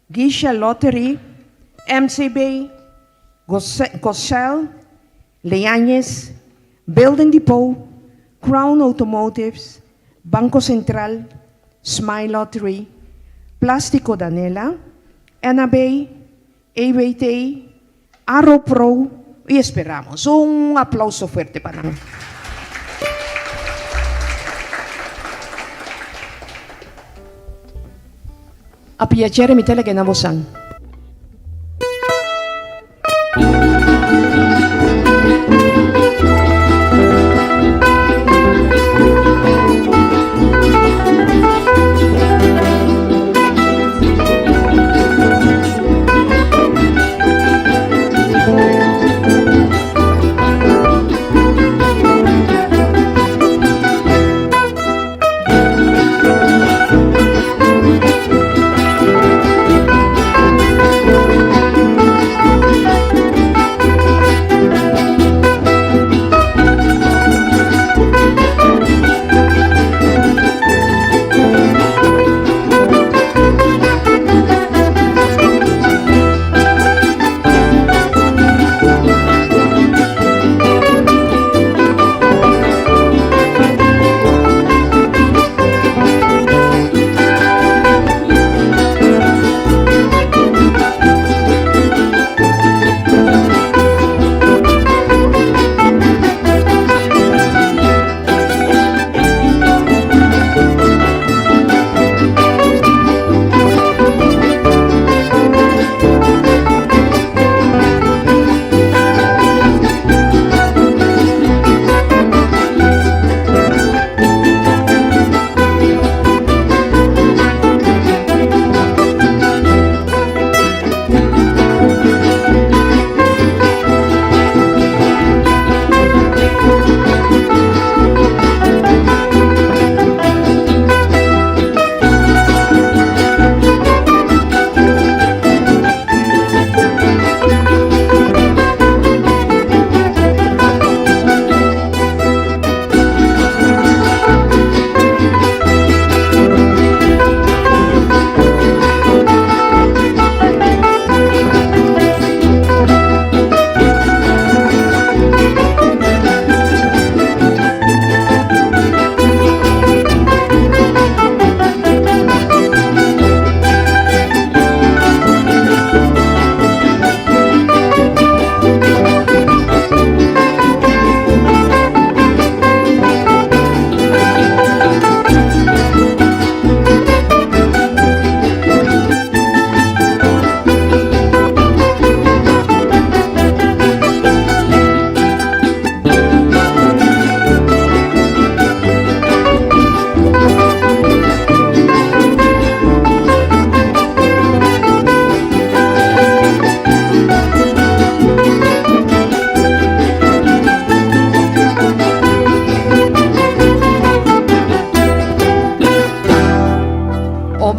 [SPEAKER 2] Guisha Lottery, MCB, Gosel, Leañez, Building Depot, Crown Automotives, Banco Central, Smile Lottery, Plástico Danela, NAB, EWT, Aro Pro y Esperamos. Un aplauso fuerte pa nan. A piacere mi ta lege na bosan.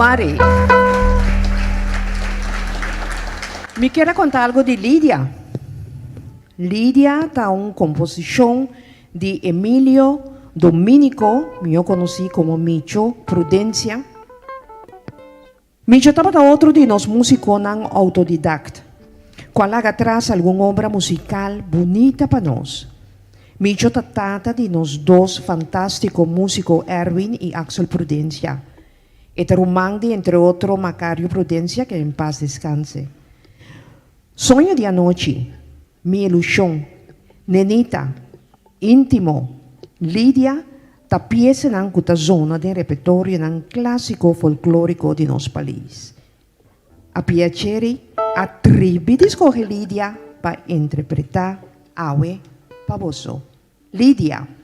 [SPEAKER 2] Mari. Mi kier a konta algo di Lidia. Lidia ta un komposishon di Emilio Dominico, mihó konosí komo Micho Prudencia. Micho tabata otro di nos músikonan outodidakt, ku a laga atras algun obra musikal bunita pa nos. Micho ta tata di nos dos fantástiko músiko Erwin i Axel Prudencia. E ta ruman di entre otro Macario Prudencia, ke en pas deskanse. Soño di anochi, Mi ilushon, Nenita, Íntimo, Lidia ta piesanan ku ta zona den repertorionan klásiko folklóriko di nos pais. A Piaceri a tribi di skohe Lidia pa interpretá awe pa boso. Lidia.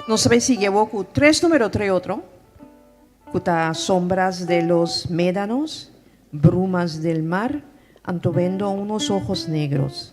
[SPEAKER 2] Nos ta bay sigui awor cu tres numero trae otro, cu ta Sombras de los Médanos, Brumas del Mar, anto Vendo unos ojos negros.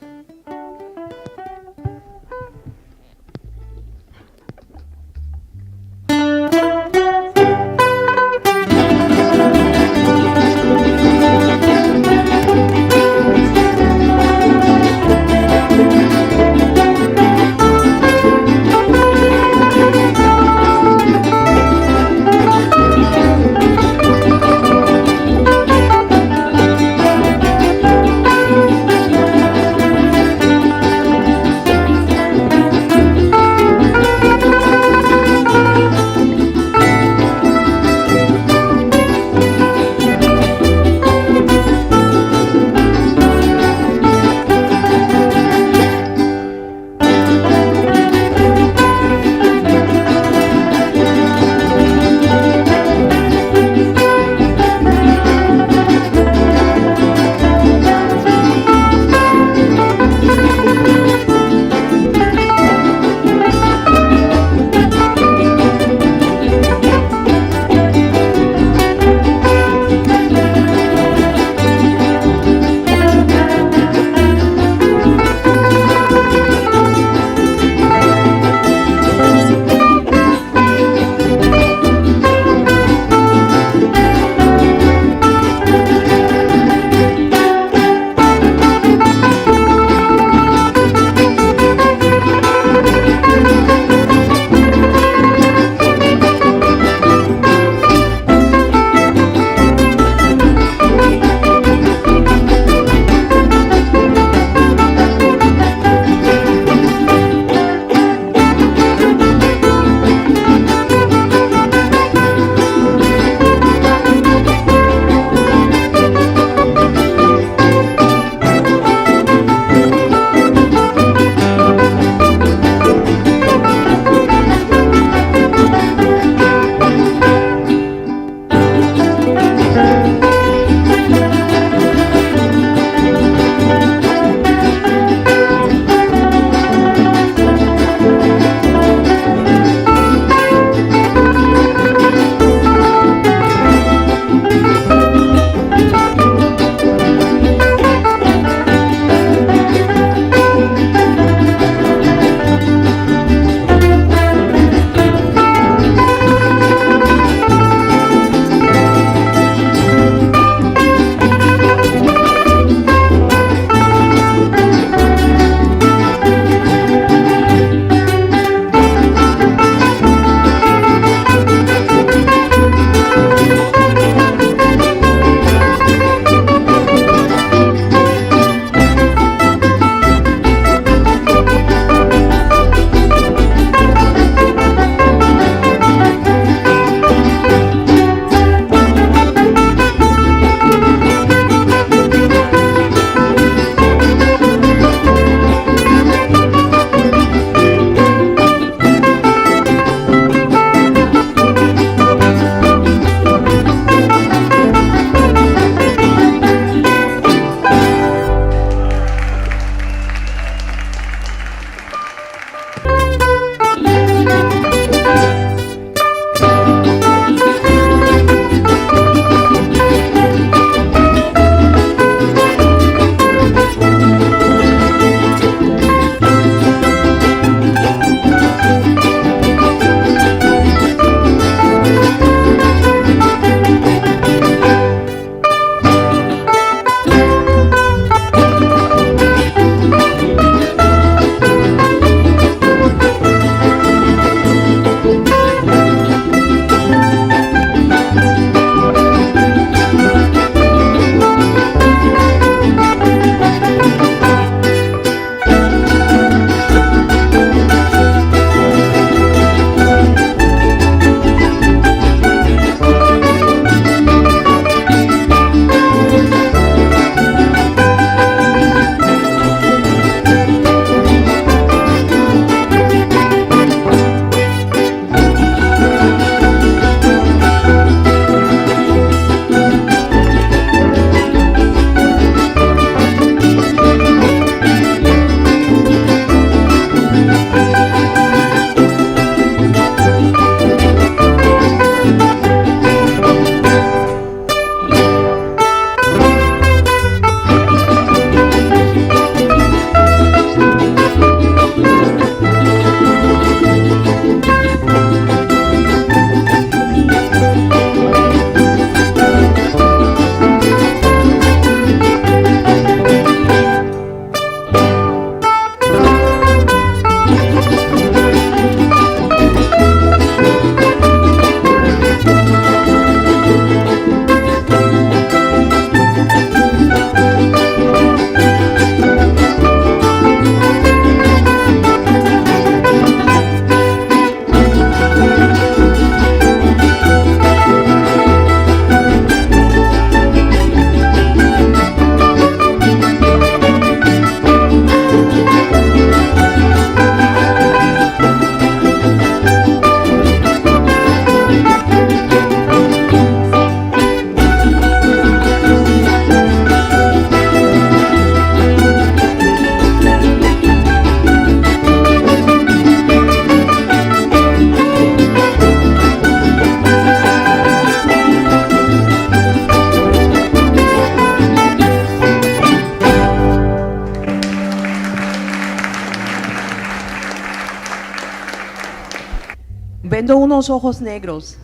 [SPEAKER 2] Viendo unos ojos negros.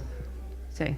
[SPEAKER 2] Sí.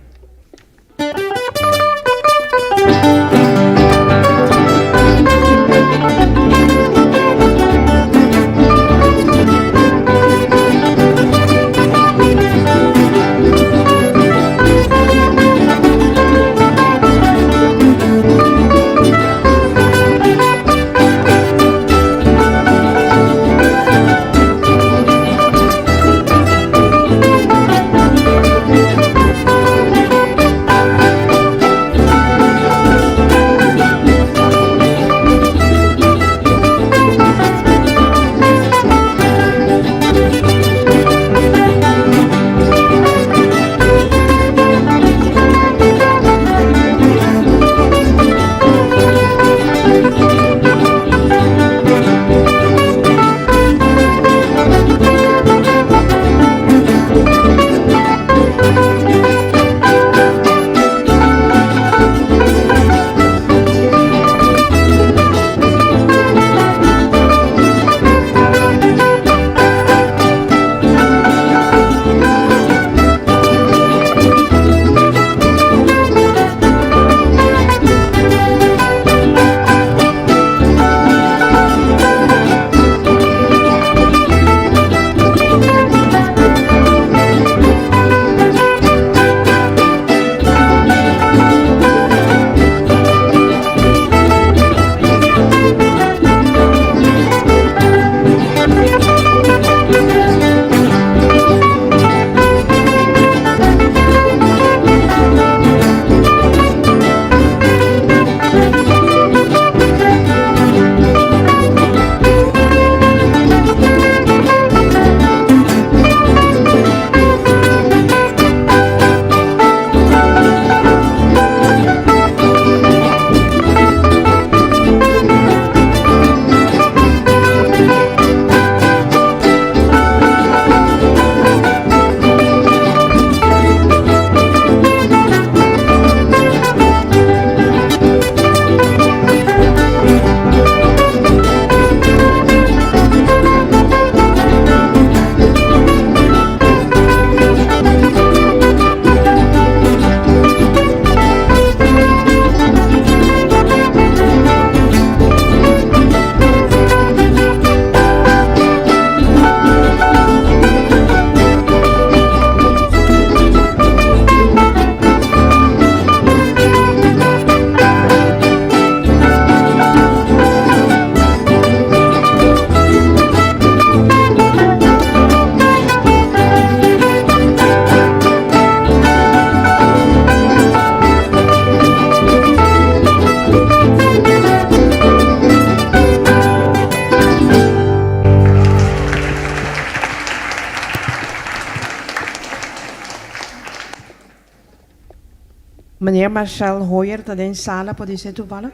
[SPEAKER 2] Meneer Marcel Hoyer ta den sala podisé toevallig?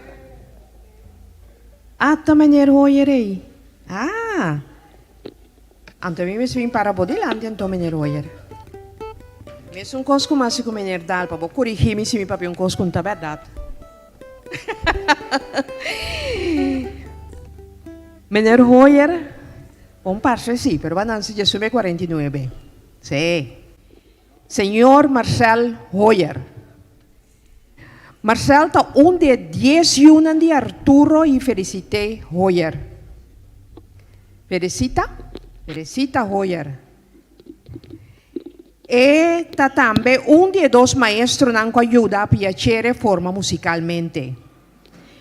[SPEAKER 2] Ata meneer Hoyer ei. Ah! Anto mi mes bin para bo dilanti anto meneer Hoyer. Mesun kos ku masi ku meneer Daal pa bo korigí mi si mi papia un kos ku no ta bèrdat. Meneer Hoyer, bon parse si, pero bo a nanse diesnuebe kuarenta i nuebe. Sí. Señor Marcel Hoyer. Marcel ta un di e dies yunan di Arturo y Felicité Hoyer. Felicita? Felicita Hoyer. E ta tambe un di e dos maestronan cu a yuda Piacere forma musicalmente.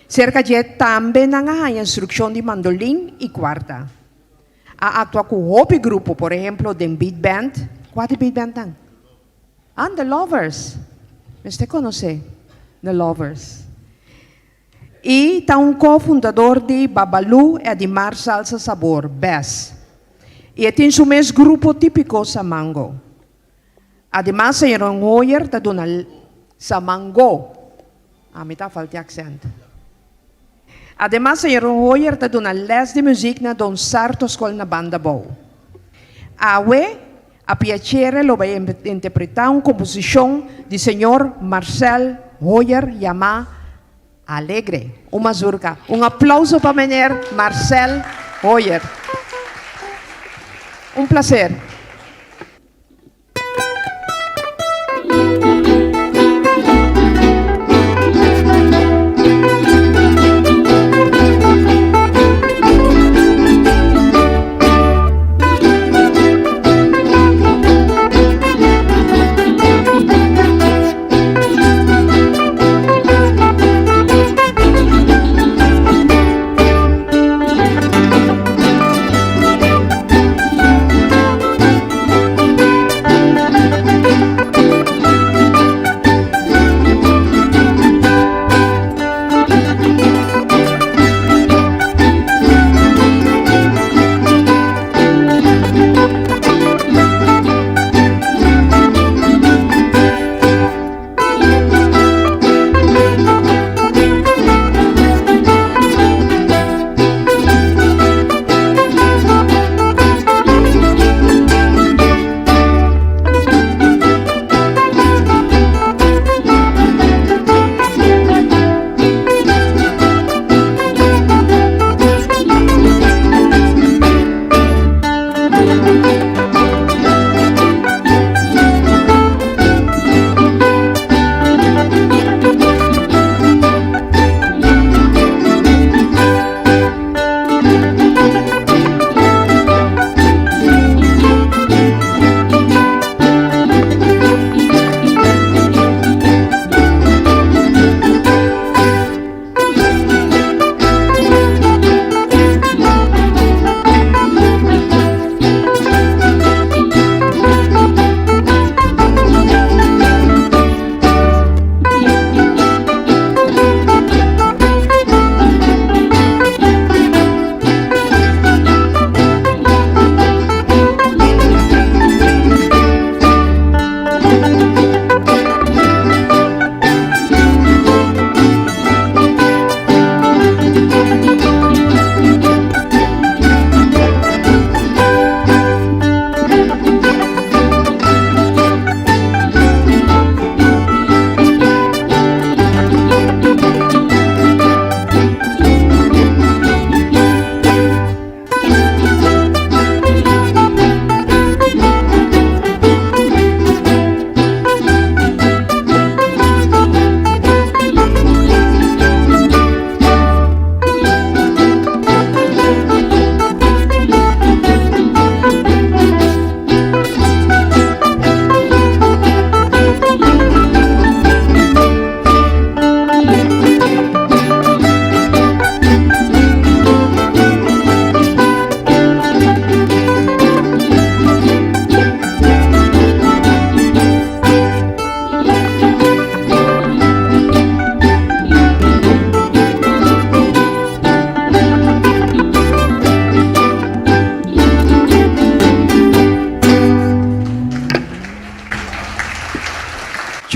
[SPEAKER 2] Cerca dje tambe nan a haña instruccion di mandolin y cuarta. A actua cu hopi grupo, por ehemplo den Beat Band. Cua di Beat Band nan? Ah, The Lovers. Mester conoce The Lovers. Y ta un co-fundador di Babalu Edimar Salsa Sabor, BES. Y e tin su mes grupo tipico Samango. Ademas señor Hoyer ta duna Samango. Ah, mi ta falta e accent. Ademas señor Hoyer ta duna les di muziek na Don Sarto Skol na Banda Bou. Awe, a piacere lo bai interpreta un composicion di señor Marcel Hoyer yama Alegre, un mazurka. Un aplauso pa meneer Marcel Hoyer. Un placer.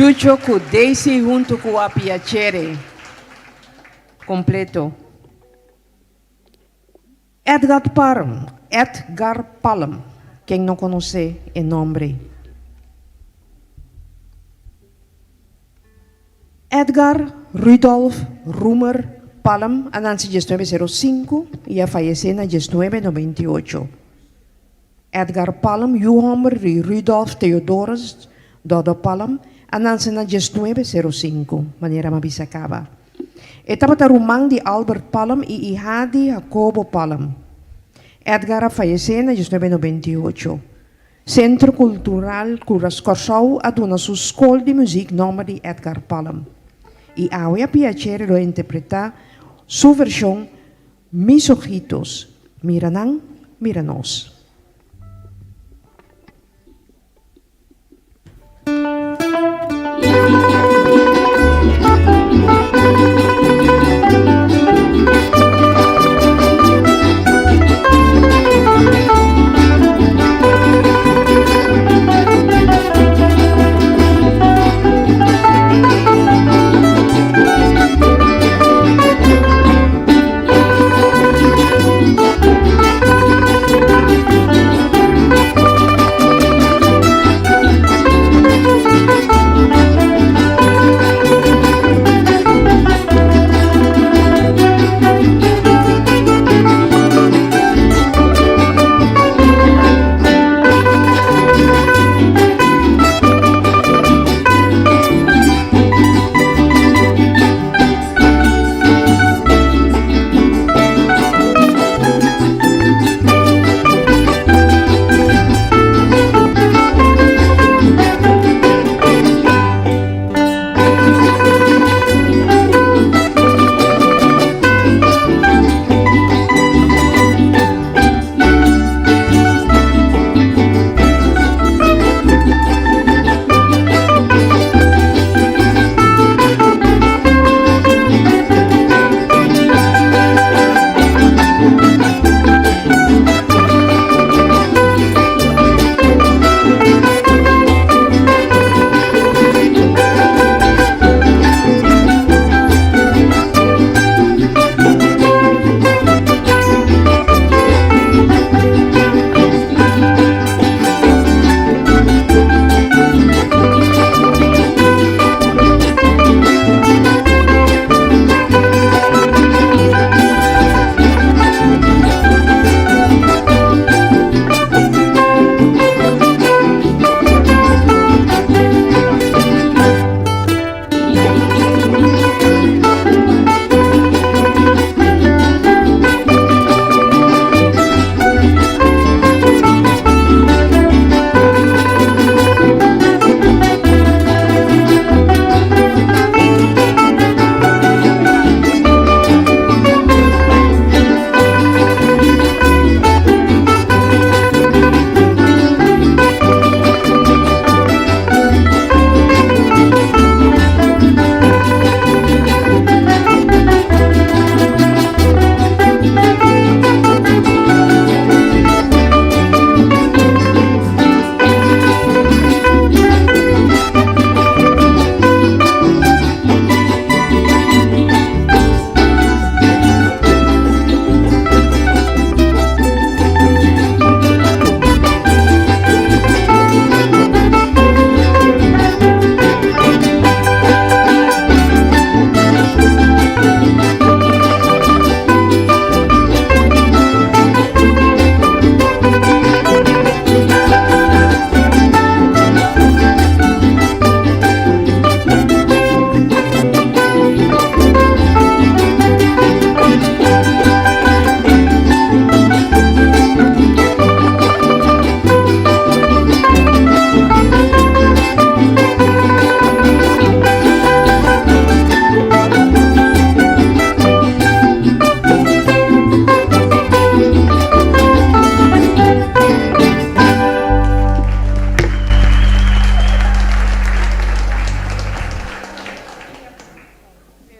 [SPEAKER 2] Chucho ku Daisy huntu ku A Piacere kompleto. Edgar Palm, Edgar Palm, ken no konosé e nòmber ei? Edgar Rudolf Roemer Palm a nanse 1905 i a fayesé na 1998. Edgar Palm, yu hòmber di Rudolf Theodorus Dodo Palm, a nanse na 1905, manera mi a bisa kaba. E tabata ruman di Albert Palm i iha di Jacobo Palm. Edgar a fayesé na 1998. Sentro Kultural Kòrsou a duna su skol di muzik nòmber di Edgar Palm. I awe A Piacere lo interpretá su vershon Mis Ojitos, Mira Nan, Mira Nos.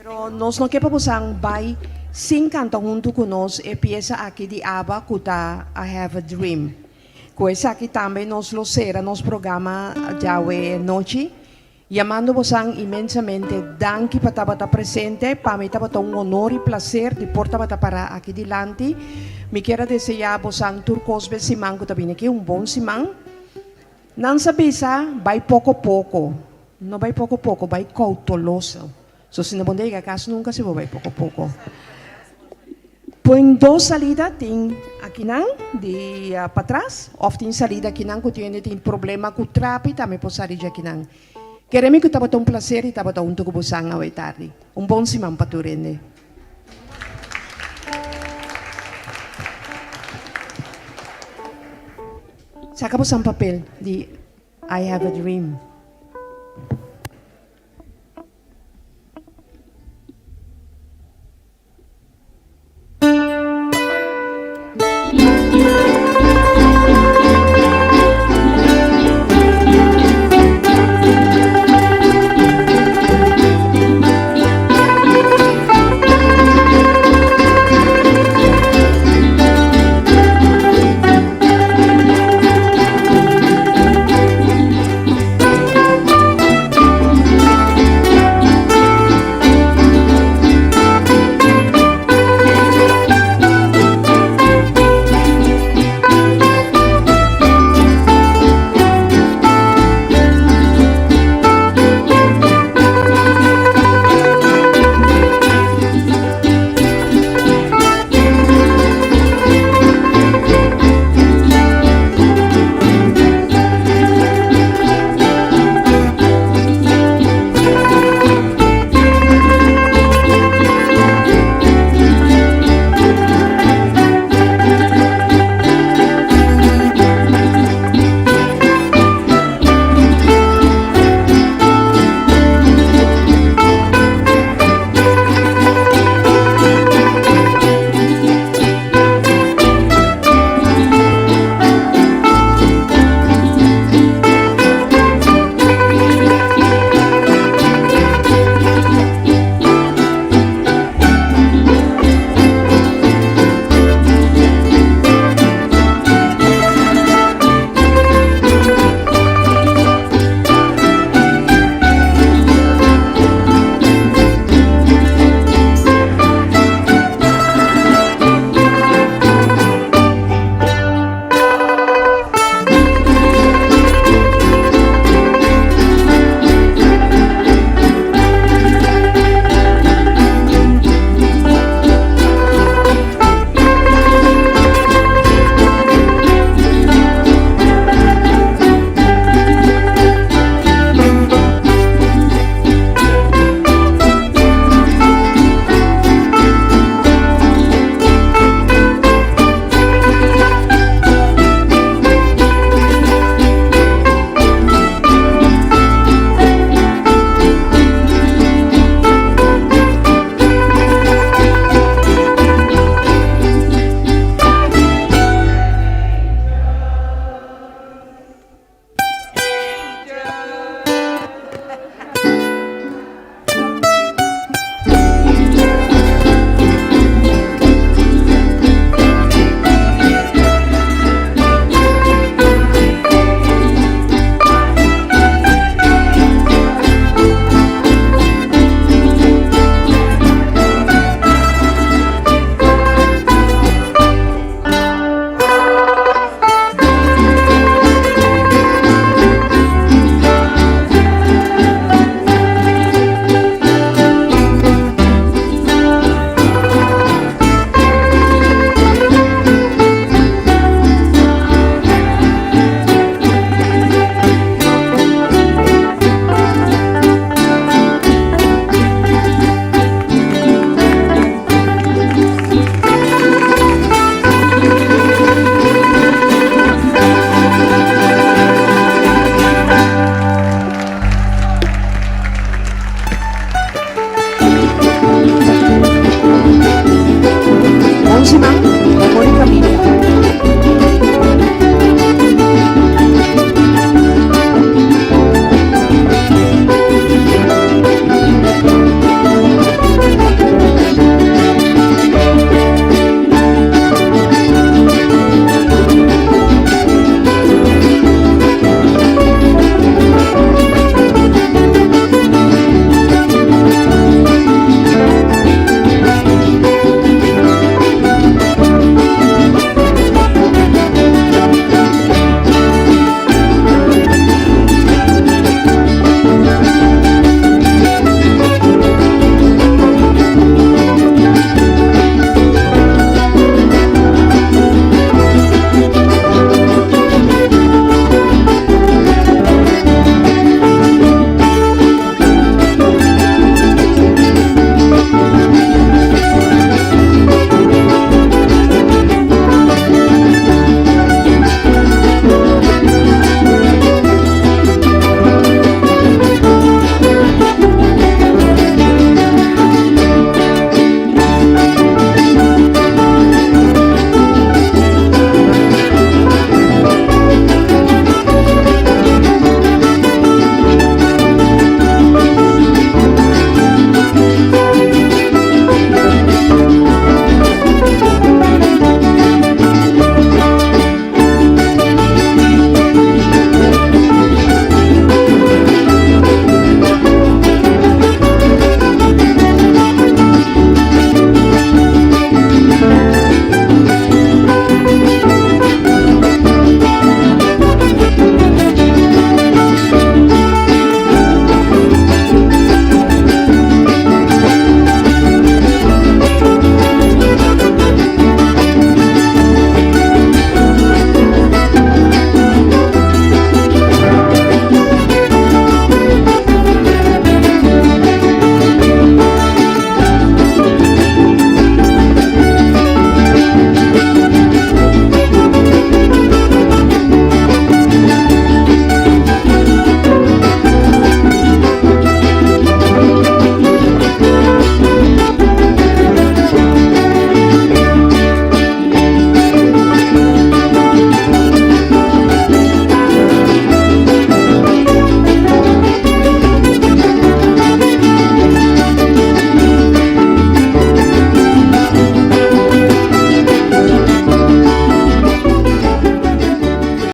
[SPEAKER 2] Pero nos no ke pa bosan bai sin kanta huntu ku nos e piesa aki di ABBA ku ta I Have a Dream. Ku esaki tambe nos lo sera nos programa djawe nochi. Yamando bosan inmensamente danki pa tabata presente. Pa mi tabata un honor y placer di por tabata para aki dilanti. Mi kier a desea bosan tur cos be siman cu ta bini aki, un bon siman. Nan sa bisa bay poco poco. No bay poco poco, bay cautoloso. So si no bo no yega cas nunca si bo bay poco poco. Pon dos salida, tin akinan di patras of tin salida akinan ku tin hende tin problema ku trapi tambe por sali dje akinan. Kere mi ku tabata un placer di tabata hunto ku bosan awe tardi. Un bon siman pa tur hende. Saka bosan papel di I have a dream.